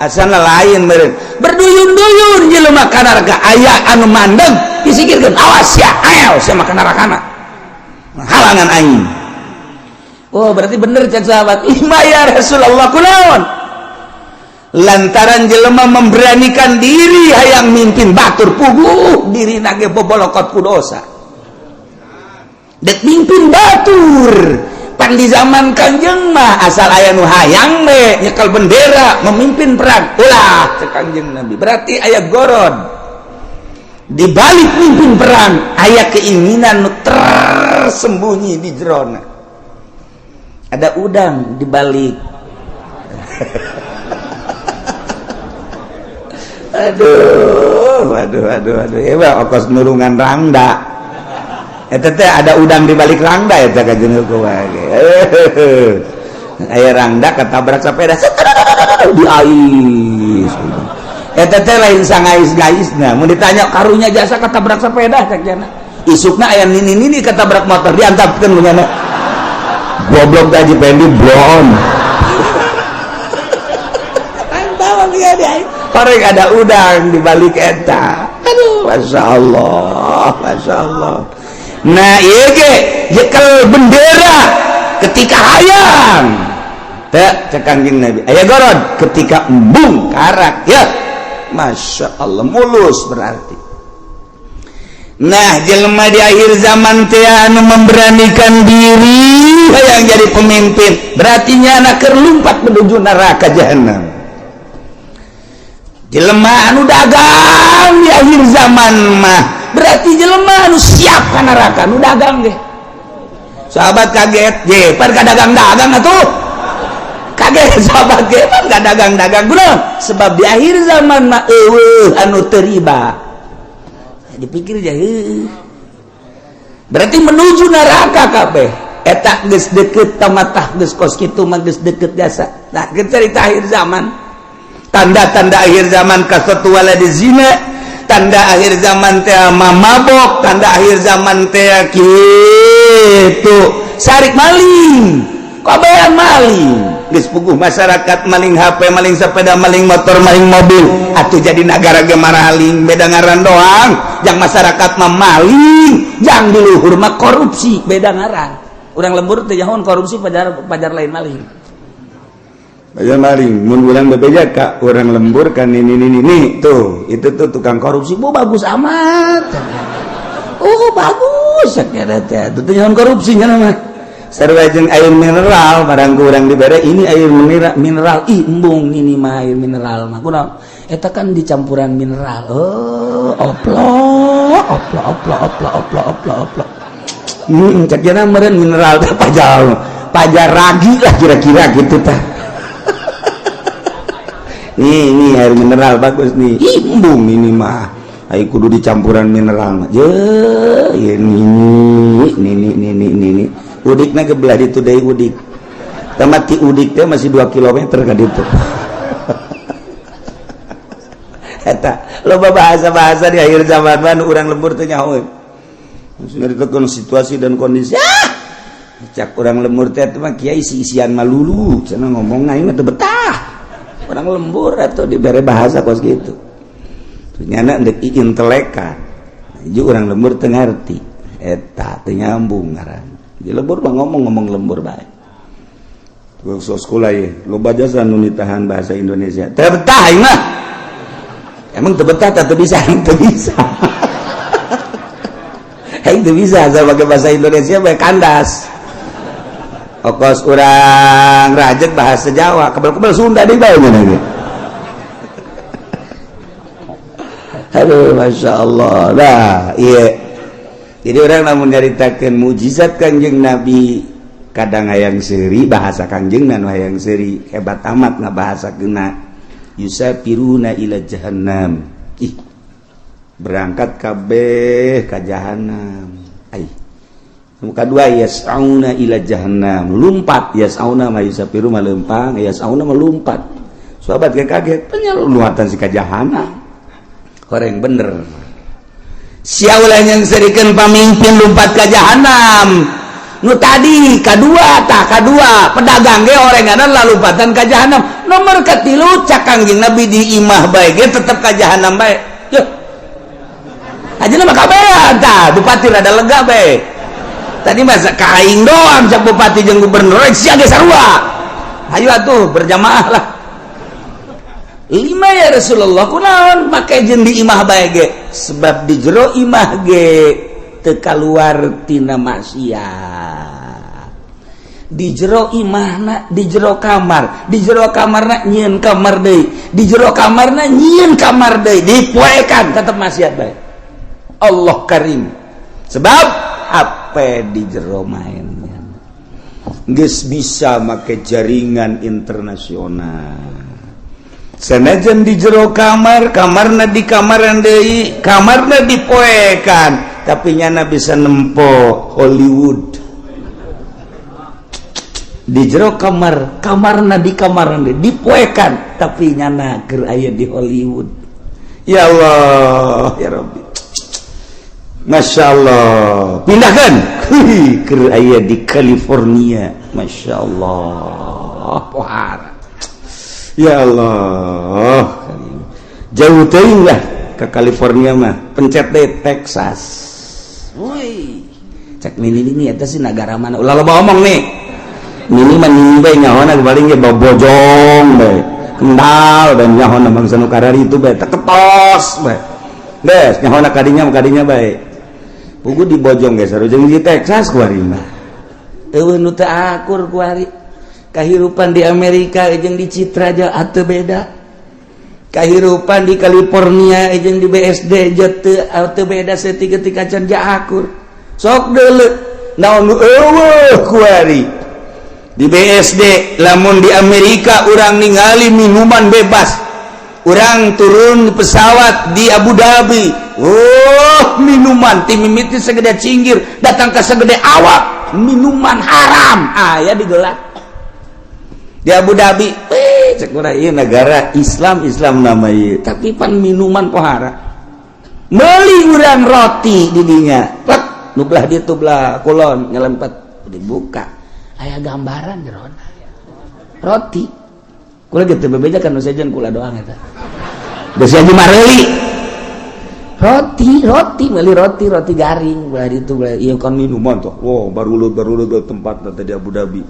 asana lain meureun. Berduyun-duyun jelema ka neraka. Aya anu mandeg disikirkeun, awas sia, ayo sia mah ka nerakana. Halangan aing. Oh, berarti bener cek sahabat. Ima ya Rasulullah kunaon? Lantaran jelema memberanikan diri hayang mimpin batur puguh diri nage bobolokot ku dosa. Dek mimpin batur pan di zaman Kangjeng mah asal aya nu hayang we nyekel bendera memimpin perang ulah cek Kangjeng Nabi. Berarti aya gorod di balik mimpin perang, aya keinginan nu tersembunyi di jerona. Ada udang di balik. Aduh, aduh, aduh, aduh. Ya, okos nurungan rangda. Eta teh ada udang di balik rangda eta kajeun kumaha ge. Aya rangda ketabrak sepeda di ais. Eta teh lain sangais-gaisna. Mun ditanya karunya jasa ketabrak sepeda cek jana. Isukna aya nini-nini ketabrak motor diantapkeun ku nyana. Goblok teh Haji Pendi blon. Antawang ya di ais. Korek ada udang di balik eta. Aduh, masya Allah, masya Allah. Nah, ieu ge nyekel bendera ketika hayang. Teu cek Kangjeng Nabi. Aya gorod ketika embung karak ya. Masya Allah, mulus berarti. Nah, jelema di akhir zaman teh anu memberanikan diri yang jadi pemimpin, berarti nyana keur lumpat menuju neraka jahanam. Jelema anu dagang di akhir zaman mah berarti jelema anu siap ka neraka, nu dagang ge. Sahabat kaget, je, pan ka dagang-dagang atuh. Kaget sahabat ge, pan ka dagang-dagang kunaon? Sebab di akhir zaman mah eueuh anu teu riba. Dipikir aja, berarti menuju neraka kabeh. Eta geus deket tamatah, geus kos kitu mah geus deket jasa. Nah, kita cerita akhir zaman, tanda-tanda akhir zaman kasatu waladi zina, tanda akhir zaman teh mabok, tanda akhir zaman teh kitu sarik maling, kabehan maling. Geus puguh masyarakat maling HP, maling sepeda, maling motor, maling mobil. Atuh jadi nagara ge maraling, beda ngaran doang. Jang masyarakat mah maling, jang di luhur mah korupsi, beda ngaran. Urang lembur teh jahon korupsi, pajar pajar lain maling. Pajar maling, mun urang bebeja ka urang lembur kan ini tuh, itu tuh tukang korupsi, bu bagus amat. Oh, bagus sakira teh. Itu teh jahon korupsi nya mah. Sarua jeung air mineral, barang kurang dibere ini air mineral, mineral ih embung ini mah air mineral mah kunaon eta kan dicampuran mineral. Oh, oplo oplo oplo oplo oplo oplo oplo. Cek jana meureun mineral teh pajar pajar ragi lah kira-kira gitu tah. Nih, nih air mineral bagus nih. Ih, embung ini mah. Ayo kudu dicampuran mineral mah. Je, ini ini ini ini ini ini. Udikna ke belah ditu deui udik. Tamat ti udik teh masih 2 km ka ditu. Eta loba bahasa-bahasa di akhir zaman mah nu urang lembur teh nyaho. Nyaritakeun situasi dan kondisi. Ah! Cak urang lembur teh mah kiai isi-isian malulu, cenah ngomong aing mah teu betah. Urang lembur atau dibere bahasa kos kitu. Nyana ndek intelekan. Ju urang lembur teu ngarti. Eta teu nyambung ngaran. Di lembur mah ngomong-ngomong lembur bae. Sok sekolah ye, loba jasa nu ditahan bahasa Indonesia. Teu betah aing mah. Emang teu betah teu bisa, teu bisa. Aing teu bisa asal pakai bahasa Indonesia bae kandas. Okos urang rajek bahasa Jawa, kebel-kebel Sunda deui bae nya. Aduh, Masya Allah. Nah, iya. Jadi orang namun nyaritakeun mukjizat Kangjeng Nabi, kadang hayang seuri bahasa Kangjeng nu hayang seuri hebat amat ngabahasakeunna. Yusafiruna ila jahannam. Ih, berangkat kabeh ka jahannam. Ai. Nu kadua yas'auna ila jahannam. Lumpat yas'auna ma yusafiru ma leumpang, yas'auna ma lumpat. Sahabat ge kaget, penyaluatan si ka jahannam. Horeng bener. Sia ulah yang serikeun pamimpin lumpat ka jahanam. Nu tadi kadua tah kadua pedagang ge orenganan lalumpatan ka jahanam. Nomor katilu cak Kangjeng Nabi di imah bae ge tetep ka jahanam bae. Yuh. Ajeuna mah kabehan tah bupati rada lega bae. Tadi mah ka aing doang cak bupati jeung gubernur sia ge sarua. Hayu atuh berjamaah lah. Lima ya Rasulullah kunaon make jeung di imah bae ge, sebab di jero imah ge teu kaluar tina maksiat. Di jero imahna, di jero kamar, di jero kamarna nyieun kamar deui, di jero kamarna nyieun kamar deui, dipoekan tetep maksiat bae. Allah karim. Sebab HP di jero main geus bisa make jaringan internasional. Sanajan di jero kamar, kamarna di kamaran deui, kamarna dipoekan, tapi nyana bisa nempo Hollywood. Di jero kamar, kamarna di kamaran deui, dipoekan, tapi nyana keur aya di Hollywood. Ya Allah, ya Rabbi. Masya Allah. Pindahkan keur aya di California. Masya Allah. Pohara. Ya Allah, jauh teuing lah ke California mah, pencet deh Texas. Woi, cek nini nini eta sih nagara mana? Ulah loba omong nih. Nini mah nini bae nyahona paling ge bojong bae. Kendal bae nyahona bangsa nu karari itu bae teketos bae. Geus nyahona kadinya mah kadinya bae. Pugu di Bojong geus sarua di Texas kuari mah. Eueuh nu teu akur kuari. Kahirupan di Amerika jeung di Citra aja ateu beda. Kahirupan di California jeung di BSD aja teu beda saeutik ketika can akur. Sok deuleu naon nu eueuh kuari. Di BSD lamun di Amerika urang ningali minuman bebas. Urang turun di pesawat di Abu Dhabi, oh minuman ti mimiti segede cinggir datang ke segede awak, minuman haram aya digelar di Abu Dhabi. Cek urang ieu negara Islam, Islam nama ieu, tapi pan minuman pohara. Meuli urang roti di dinya, plek nu belah ditu belah kulon nyelempet, dibuka aya gambaran jerona roti. Kula gitu bebeja kan nu sejen kula doang eta. Geus aja mareuli. Roti, roti, meuli roti, roti garing belah ditu belah ieu kan minuman tuh. Wow, barulut barulut tempat teh di Abu Dhabi.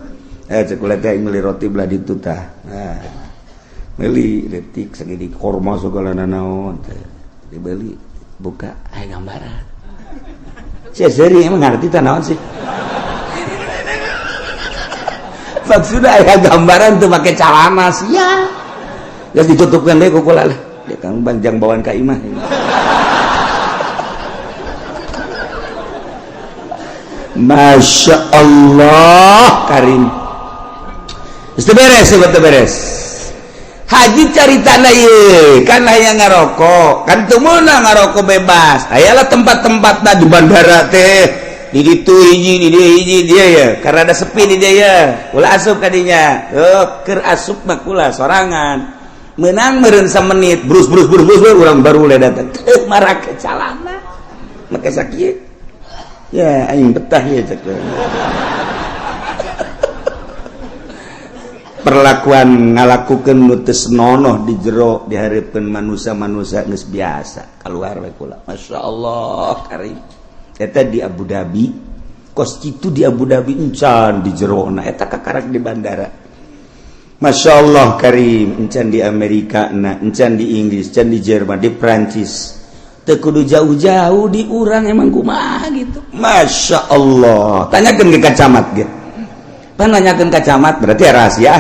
Cek kula teh meuli roti belah ditu tah. Nah, meuli detik segini korma segala nanaon teh. Dibeli, buka aya gambaran. Sia seuri emang ngarti tah naon sih? Maksudnya aya gambaran tuh pakai celana sia. Geus ditutupkeun deui ku kula lah. Dia kang banjang bawaan ka imah. Masya Allah Karim. Geus beres, teu beres. Haji caritana ieu, kan aya ngarokok, kan teu meunang ngarokok bebas. Ayalah tempat-tempatna di bandara teh. Di ditu hiji, di dieu hiji dia ya, karena ada sepi di dia ya. Ulah asup kadinya. Oh, keur asup mah kula sorangan. Menang meureun samenit, brus brus brus brus urang baru le datang. Teu marake calana. Make sakieu. Ya aing betah ya cek. Perlakuan ngalakukeun nu teu senonoh di jero dihareupeun manusia-manusia geus biasa. Kaluar we kula. Masyaallah Karim. Eta di Abu Dhabi, kos kitu di Abu Dhabi encan di jerona eta kakarak di bandara. Masya Allah Karim, encan di Amerika na, encan di Inggris, encan di Jerman, di Prancis. Teu kudu jauh-jauh di urang emang kumaha gitu. Masya Allah. Tanyakeun ke camat ge. Pan nanyakeun ka camat berarti rahasia.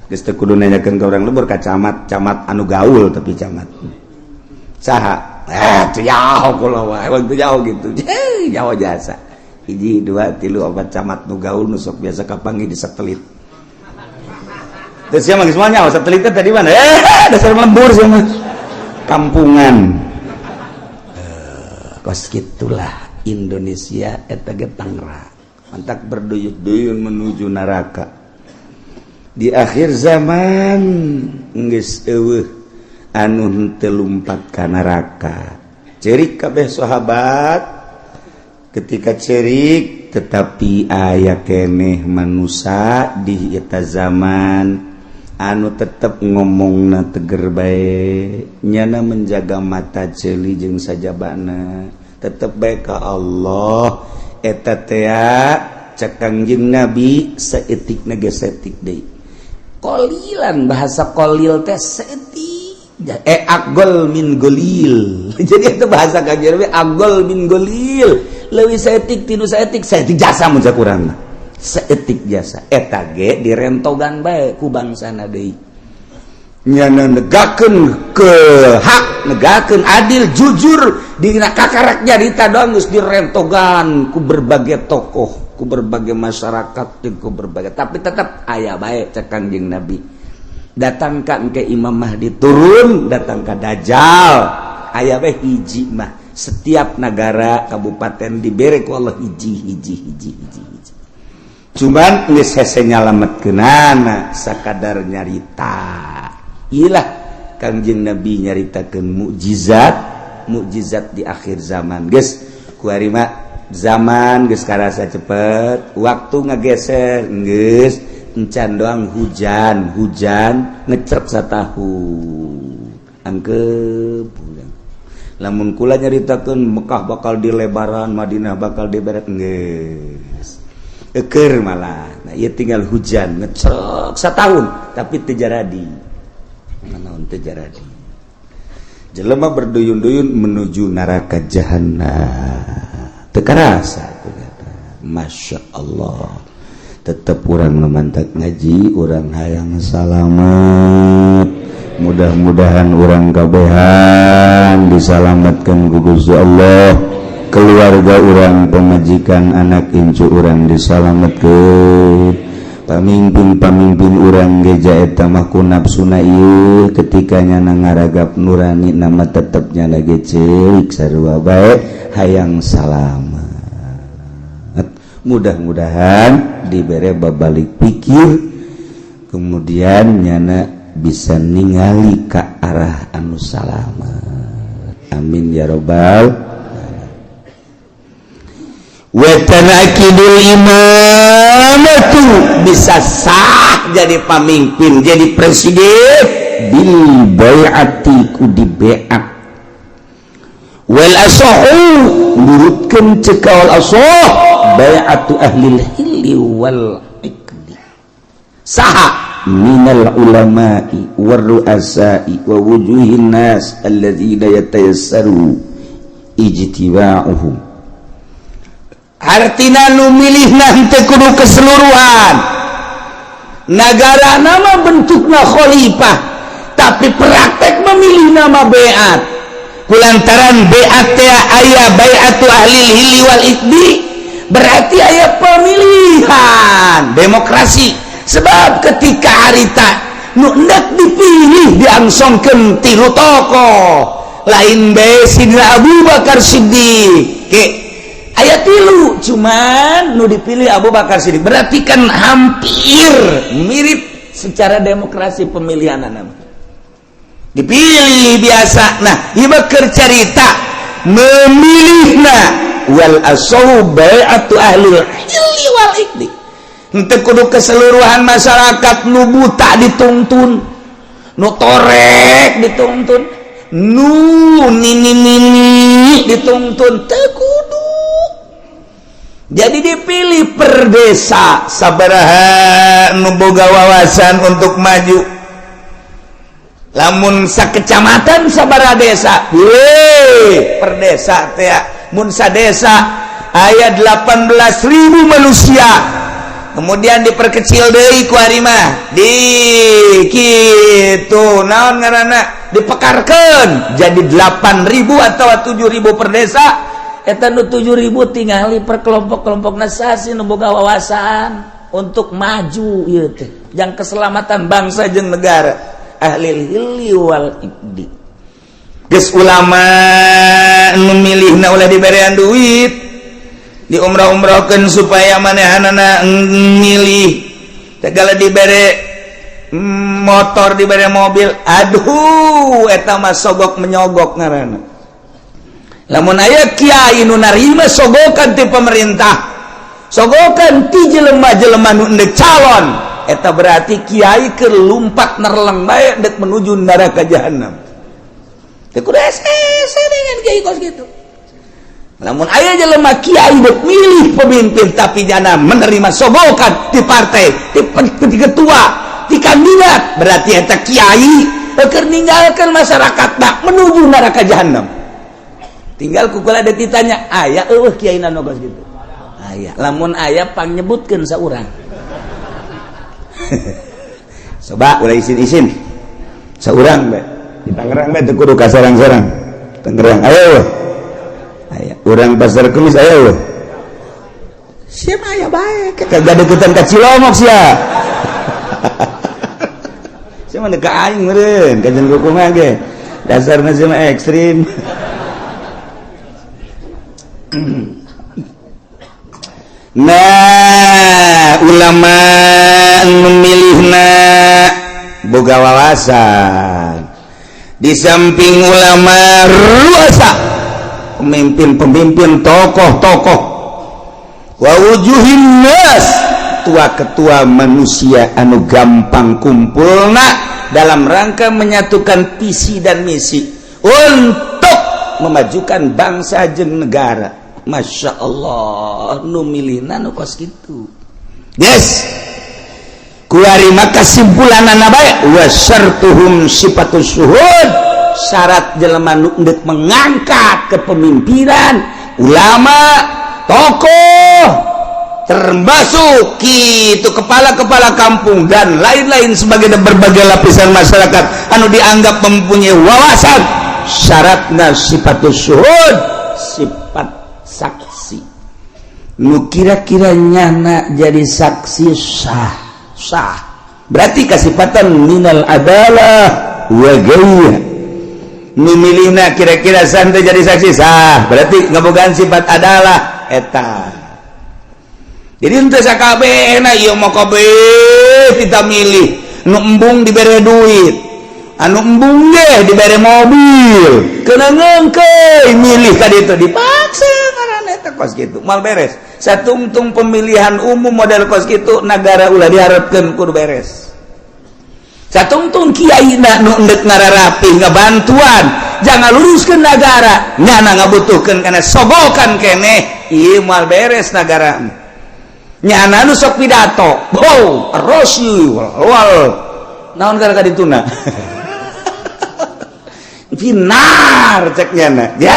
Geus teu kudu nanyakeun ka urang lembur ka camat, camat anu gaul tapi camat. Saha? Teu jauh kula wae, emang teu jauh gitu. Jauh jasa. Hiji, dua, tilu, opat camat nu gaul nu sok biasa kapanggih di satelit. Terus siapa geus moal nyaho satelit teh tadi mana? Dasar lembur sia mah. Kampungan. Kos kitulah Indonesia eta ge Tangerang. Mantak berduyun-duyun menuju neraka. Di akhir zaman geus eueuh anu henteu lumpat ka neraka. Cerik kabeh sahabat ketika cerik, tetapi aya keneh manusia di eta zaman anu tetep ngomongna teger bae, nyana menjaga mata ceuli jeung sajabana, tetep bae ka Allah. Eta tea cek Kangjeng Nabi saeutikna ge saeutik deui. Qolilan bahasa qolil teh saeutik. Agol min golil. Jadi itu bahasa Kangjeng Nabi agol min golil. Leuwih saeutik tinu saeutik, saeutik jasa mun sakurangna. Saeutik jasa. Eta ge direntogan bae ku bangsana deui. Nyana negakeun ke hak, negakeun adil, jujur dina kakarak nyarita doang geus direntogan ku berbagai tokoh, ku berbagai masyarakat, jeung ku berbagai, tapi tetap aya bae cek Kangjeng Nabi. Datangkan ke Imam Mahdi turun, datang ke Dajjal aya bae hiji mah. Setiap negara kabupaten dibere ku Allah hiji hiji hiji hiji hiji. Cuman geus hese nyalametkeunana sakadar nyarita. Ilah Kangjeng Nabi nyaritakeun mukjizat, mukjizat di akhir zaman. Geus kuari mah zaman geus karasa cepet, waktu ngageser geus encan doang hujan, hujan ngecrep satahun. Angkep pulang. Lamun kula nyaritakeun Mekah bakal dilebaran, Madinah bakal diberet geus. Eker malah. Nah, ieu tinggal hujan ngecrep satahun tapi teu jaradi. Naon teu jaradi. Jelema berduyun-duyun menuju neraka jahanam. Teu karasa. Masya Allah, tetap urang memantak ngaji, urang hayang salamet. Mudah-mudahan urang kabehan disalamatkan ku Gusti Allah, keluarga urang, pamajikan, anak incu urang disalametkeun, pamimpin-pamimpin urang geja. Eta mah ku nafsuna ieu ketika nyana ngaragap nurani nama tetepnya lagi ceurik sarua bae hayang salamet. Mudah-mudahan dibere babalik pikir, kemudian nyana bisa ningali ke arah anu salamet. Amin ya robbal. Wa tanakidul imamatu, bisa sah jadi pamimpin, jadi presiden, bil bai'ati, ku di baiat. Wal asahu, nurutkeun ceuk kaul asah, bai'atu ahli hilli wal iqdi. Saha? Minal ulama'i war ru'asa'i wa wujuhin nas alladzina yatayassaru ijtiba'uhum. Artina nu milih nanti kudu keseluruhan negara. Nama bentuknya khalifah, tapi praktek memilih nama beat. Kulantaran beat aya bai'atu ahli hilli wal iqdi, berarti aya pemilihan demokrasi. Sebab ketika harita nu hendak dipilih diangsongkeun tilu tokoh, lain bae Sidina Abu Bakar Siddiq ke aya tilu, cuman nu dipilih Abu Bakar Siddiq. Berarti kan hampir mirip secara demokrasi pemilihan nama dipilih biasa. Nah, ieu keur carita memilihna. Wal asahu bai'atu ahli hilli wal iqdi. Henteu kudu keseluruhan masyarakat. Nu buta dituntun, nu torek dituntun, nu nini nini dituntun, teu kudu. Jadi dipilih per desa sabaraha nu boga wawasan untuk maju. Lamun sakecamatan sabaraha desa, pilih per desa teh. Mun sadesa aya 18.000 manusia, kemudian diperkecil deui ku ari mah di kitu, naon ngaranna, dipekarkeun jadi 8000 atau 7000 per desa. Eta nu 7000 tingali per kelompok-kelompok nasasi nu boga wawasan untuk maju ieu teh jang keselamatan bangsa jeung negara. Ahli hilli wal iqdi. Geus ulama nu milihna ulah diberean duit, diumrah-umrahkeun supaya manehanana milih. Segala dibere motor, dibere mobil, aduh, eta mah sogok menyogok ngaranna. Lamun aya kiai nu narima sogokan ti pemerintah, sogokan ti jelema-jelema nu endek calon, eta berarti kiai keur lumpat nerleng bae endek menuju neraka jahanam. Teu kudu hese dengan kiai kos kitu. Namun aya jelema kiai dek milih pemimpin, tapi jana menerima sogokan di partai, di ketua, di kandidat, berarti eta kiai keur ninggalkeun masyarakat tak menuju neraka jahanam. Tinggal kukula ada ditanya, aya eueuh kiai nu kos kitu? Aya. Lamun aya, pangnyebutkeun saurang. Coba ulah isin-isin, saurang bae di Tangerang bae, teu kudu ka serang-serang. Tangerang aya eueuh? Aya. Urang Pasar Kemis aya eueuh? Siapa aya bae, kagak deketan ka Cilongok sia. Sia mah ka aing meureun, kajen kumaha ge. Dasarna sia mah ekstrim. Nah, ulama memilihna boga wawasan. Di samping ulama, ruasa, pemimpin-pemimpin, tokoh-tokoh, wa wujuhin nas, ketua-ketua manusia anu gampang kumpulna dalam rangka menyatukan visi dan misi untuk memajukan bangsa jeung negara. Masya Allah, nu milihna nu kos kitu. Yes, kuari maka kesimpulan bae, wa syartuhum sifatus syuhud. Syarat jelema nu endek mengangkat kepemimpinan, ulama, tokoh termasuk itu kepala-kepala kampung dan lain-lain sebagai berbagai lapisan masyarakat anu dianggap mempunyai wawasan, syaratna sifatus syuhud, sifat saksi. Nu kira-kira nyana jadi saksi sah, sah berarti kasifatan minal adalah wa ghairiha. Nu milihna kira-kira santai jadi saksi sah berarti ngabogaan sifat adalah eta. Jadi henteu sakabehna ieu mah kabeh kita milih, nu embung dibere duit, anu embung ge dibere mobil, kena ngeungkeuy milih ka ditu dipaksa ngaranna eta kos kitu moal beres. Satungtung pemilihan umum model kos kitu nagara ulah diharapkeun kudu beres. Satungtung kiaina nu endek ngararapi ngabantuan jangan luruskeun nagara, nyana ngabutuhkeun kana sogokan keneh ieu moal beres nagara. Nyana nu sok pidato, oh rosi wal naon gara dituna finar cek nyana ya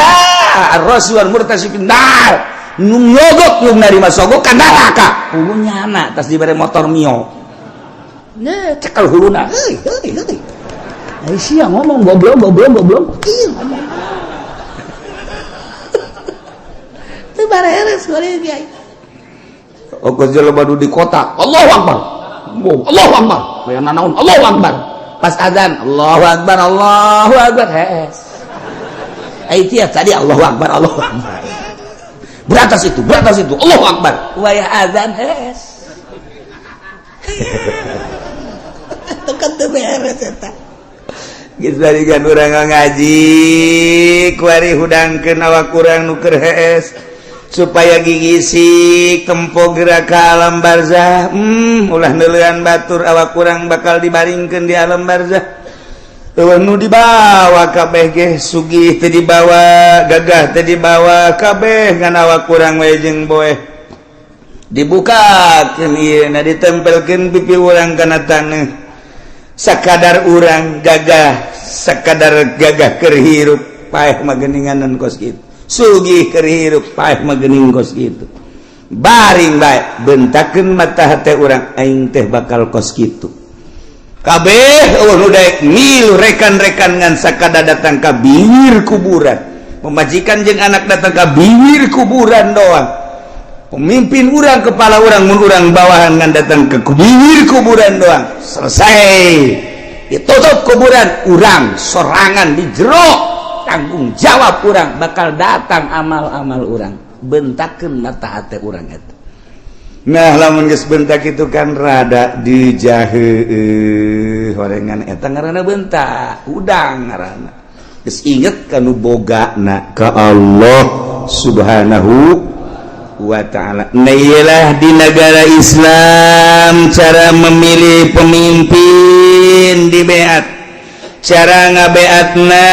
rosi wal murtasi finar, nu nyogok nu narima sogok ka neraka. Hulu nyana tas dibere motor Mio ne cekel huluna heuy heuy heuy ai sia ngomong goblok goblok goblok ieu ngomong teu bareres goreng kiai. Okos jelema nu di kota, Allahu Akbar. Allahu Akbar. Aya nanaon Allahu Akbar. Pas azan, Allahu Akbar, Allahu Akbar. Hees. Ai tiap tadi Allahu Akbar, Allahu Akbar. Beratas itu, Allahu Akbar. Wayah azan hees. Itu kan teu beres eta. Geus bari kan urang ngaji, kuari hudangkeun awak urang nu keur hees. Supaya gigisik tempo gerak ke alam barzah, ulah neuleuan batur awak kurang bakal dibaringkeun di alam barzah. Eueuh nu dibawa kabeh ge sugih teu dibawa, gagah teu dibawa kabeh ngan awak kurang we jeung boeh. Dibukakeun ieu na ditempelkeun pipi urang kana taneuh. Sakadar urang gagah, sakadar gagah keur hirup paeh mah geuninganan kos kitu. Sugih keur hirup paeh mah geuning kos kitu. Baring bae bentakeun mata hate urang aing teh bakal kos kitu. Kabeh eueuh nu daek milu rekan-rekan ngan sakada datang ka bibir kuburan. Pemajikan jeung anak datang ka bibir kuburan doang. Pemimpin urang kepala urang mun urang bawahan ngan datang ke bibir kuburan doang. Selesai. Ditutup kuburan urang sorangan di jero. Tanggung jawab urang bakal datang amal-amal urang bentakeun mata hate urang eta. Nah lamun geus bentak itu kan rada dijaheueuh horengan eta ngaranna bentak udang ngaranna. Geus inget ka nu bogana ka Allah Subhanahu wa ta'ala. Nah iyalah di negara Islam cara memilih pemimpin di beat. Cara ngabeatna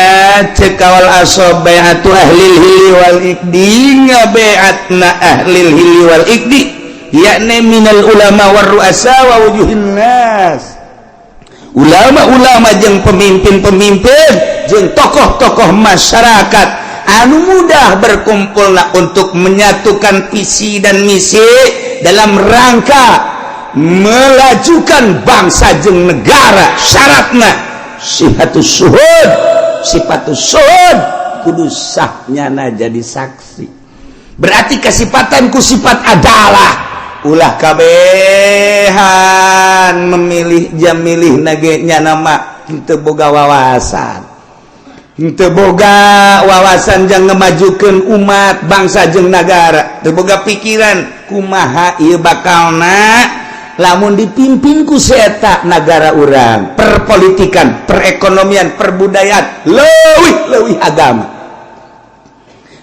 cek kawal asob bai'atu ahlil hili wal ikdi, ngabeatna ahlil hili wal ikdi yakni minal ulama war ru'asa wa wujuhin nas. Ulama-ulama jeung pemimpin-pemimpin jeung tokoh-tokoh masyarakat anu mudah berkumpulna untuk menyatukan visi dan misi dalam rangka melajukan bangsa jeung negara. Syaratna sifatus syuhud, sifatus syuhud kudu sahnyana jadi saksi. Berarti kesifatan ku sifat adalah ulah kabehan memilih jam milih nage nyana mah henteu boga wawasan, henteu boga wawasan jang ngemajukeun umat bangsa jeung nagara, teu boga pikiran kumaha ieu bakalna lamun dipimpin ku seta nagara urang, perpolitikan, perekonomian, perbudayaan, leuwih-leuwih agama.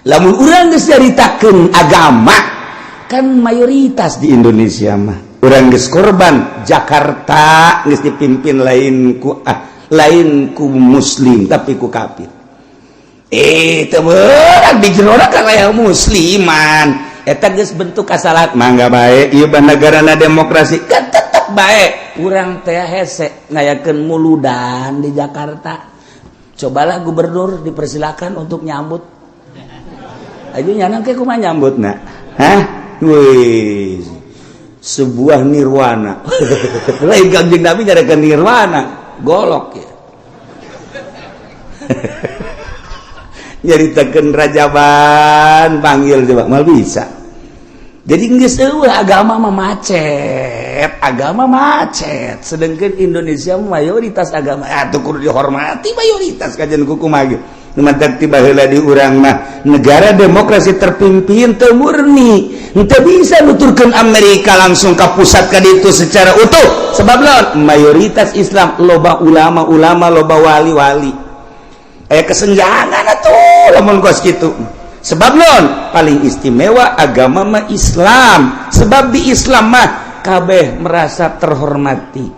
Lamun urang geus nyaritakeun agama kan mayoritas di Indonesia mah urang geus korban Jakarta geus dipimpin lain ku lain ku muslim tapi ku kafir. Teu beurang di jero ka aya musliman. Eta geus bentuk kasalahan mangga bae ieu negarana demokrasi kan tetep bae urang teh hese ngayakeun muludan di Jakarta. Cobalah gubernur dipersilakan untuk nyambut. Ayo nyana ke kumaha nyambutna? Hah? Wih, sebuah nirwana. Lain Kangjeng Nabi nyaritakeun nirwana, golok ya. Nyaritakeun rajaban panggil coba mal bisa. Jadi geus eueuh agama mah macet, agama macet. Sedangkan Indonesia mayoritas agama atuh kudu dihormati mayoritas kajian kumaha ge. Mantak tiba heula di urang mah negara demokrasi terpimpin teu murni, teu bisa nuturkeun Amerika langsung ka pusat ka ditu secara utuh. Sebab lawan mayoritas Islam loba ulama-ulama, loba wali-wali. Aya kesenjangan atuh lamun kos kitu. Sebab lawan paling istimewa agama mah Islam. Sebab di Islam mah kabeh merasa terhormati.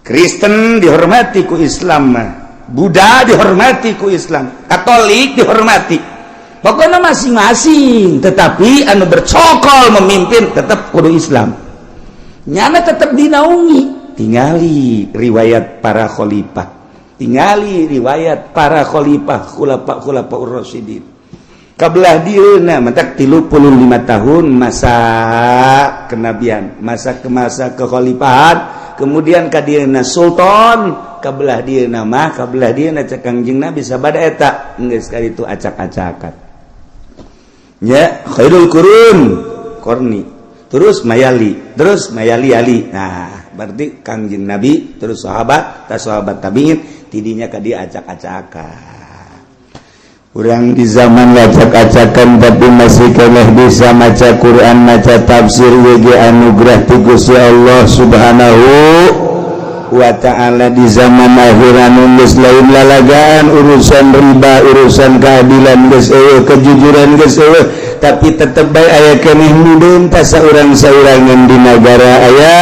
Kristen dihormati ku Islam mah, Buddha dihormati ku Islam, Katolik dihormati. Pokoknya masing-masing, tetapi anu bercokol memimpin tetap kudu Islam. Nyana tetap dinaungi. Tingali riwayat para khalifah, tingali riwayat para khalifah khulafa ur-rasyidin. Kabelah dieuna mentak 35 tahun masa kenabian, masa ke masa kekhalifahan, kemudian ka dieuna sultan, kabelah dieuna mah kabelah dieuna cek Kangjeng Nabi sabada eta geus kali itu acak-acakan. Ya, khairul qurun qarni. Terus mayali, terus mayali ali. Nah, berarti Kangjeng Nabi terus sahabat, tas sahabat tabiin tidinya ka dia acak-acakan. Urang di zaman acak-acakan tapi masih keneh bisa maca Quran, maca tafsir WG anugerah ti Gusti Allah Subhanahu wa ta'ala. Di zaman akhir anu geus lain lalagaan urusan riba, urusan keadilan geus eueuh, kejujuran geus eueuh, tapi tetep bae aya keneh mudun ta saurang-saurangan di nagara aya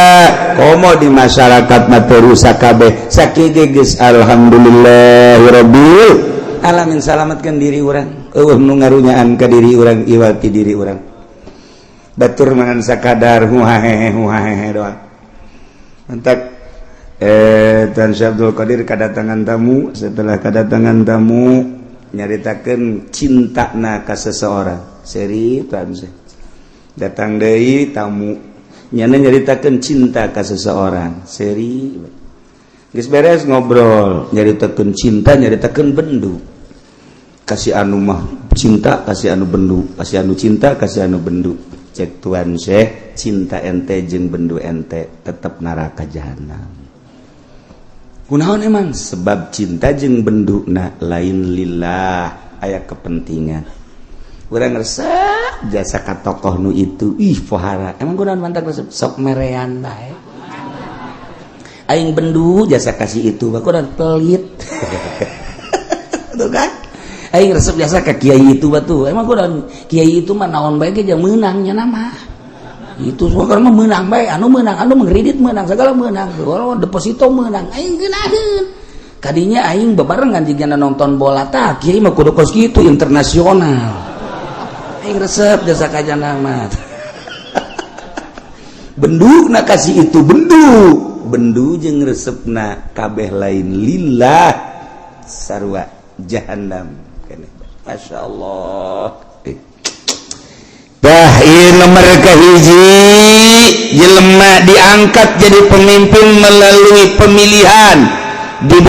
komo di masyarakat mah teu rusak kabeh. Sakieu geus alhamdulillahirabbil alamin, salamatkan diri urang, eueuh nu ngarunyaan ka diri urang iwati diri urang. Batur mangan sakadar huhahehe huhahehe doang. Entak Tuan Syekh Abdul Qadir kedatangan tamu, setelah kedatangan tamu nyaritakeun cintana ka seseorang. Seri Tuan Syekh. Datang deui tamu nyana nyaritakeun cinta ka seseorang. Seri geus beres ngobrol, nyaritakeun cinta, nyaritakeun bendu. Kasih anu mah cinta, kasih anu bendu, kasih anu cinta, kasih anu bendu. Cek Tuan Syekh, cinta ente jeung bendu ente tetep neraka jahanam. Kunaon emang? Sebab cinta jeung bendu na lain lillah, aya kepentingan. Urang resep jasa ka tokoh nu itu, ih pohara. Emang kunaon mantak resep sok merean bae. Aing bendu jasa kasih itu, kunaon pelit. Tuh kan? Aing resep jasa ka kiai itu batu. Emang kunaon kiai itu mah naon bae ge jeung meunang nya nama. Itu semua mah meunang bae, anu meunang, anu mengkredit meunang, segala meunang. Kalau deposito meunang, aing geunaheun. Kadinya aing bebarengan jigana nonton bola tah, kiai mah kudu kos kitu internasional. Aing resep jasa ka jana mah. Bendu na kasih itu bendu, bendu jeung resepna kabeh lain lillah sarua jahannam. Masya Allah. Dah ieu nomor kahiji jelema diangkat jadi pemimpin melalui pemilihan di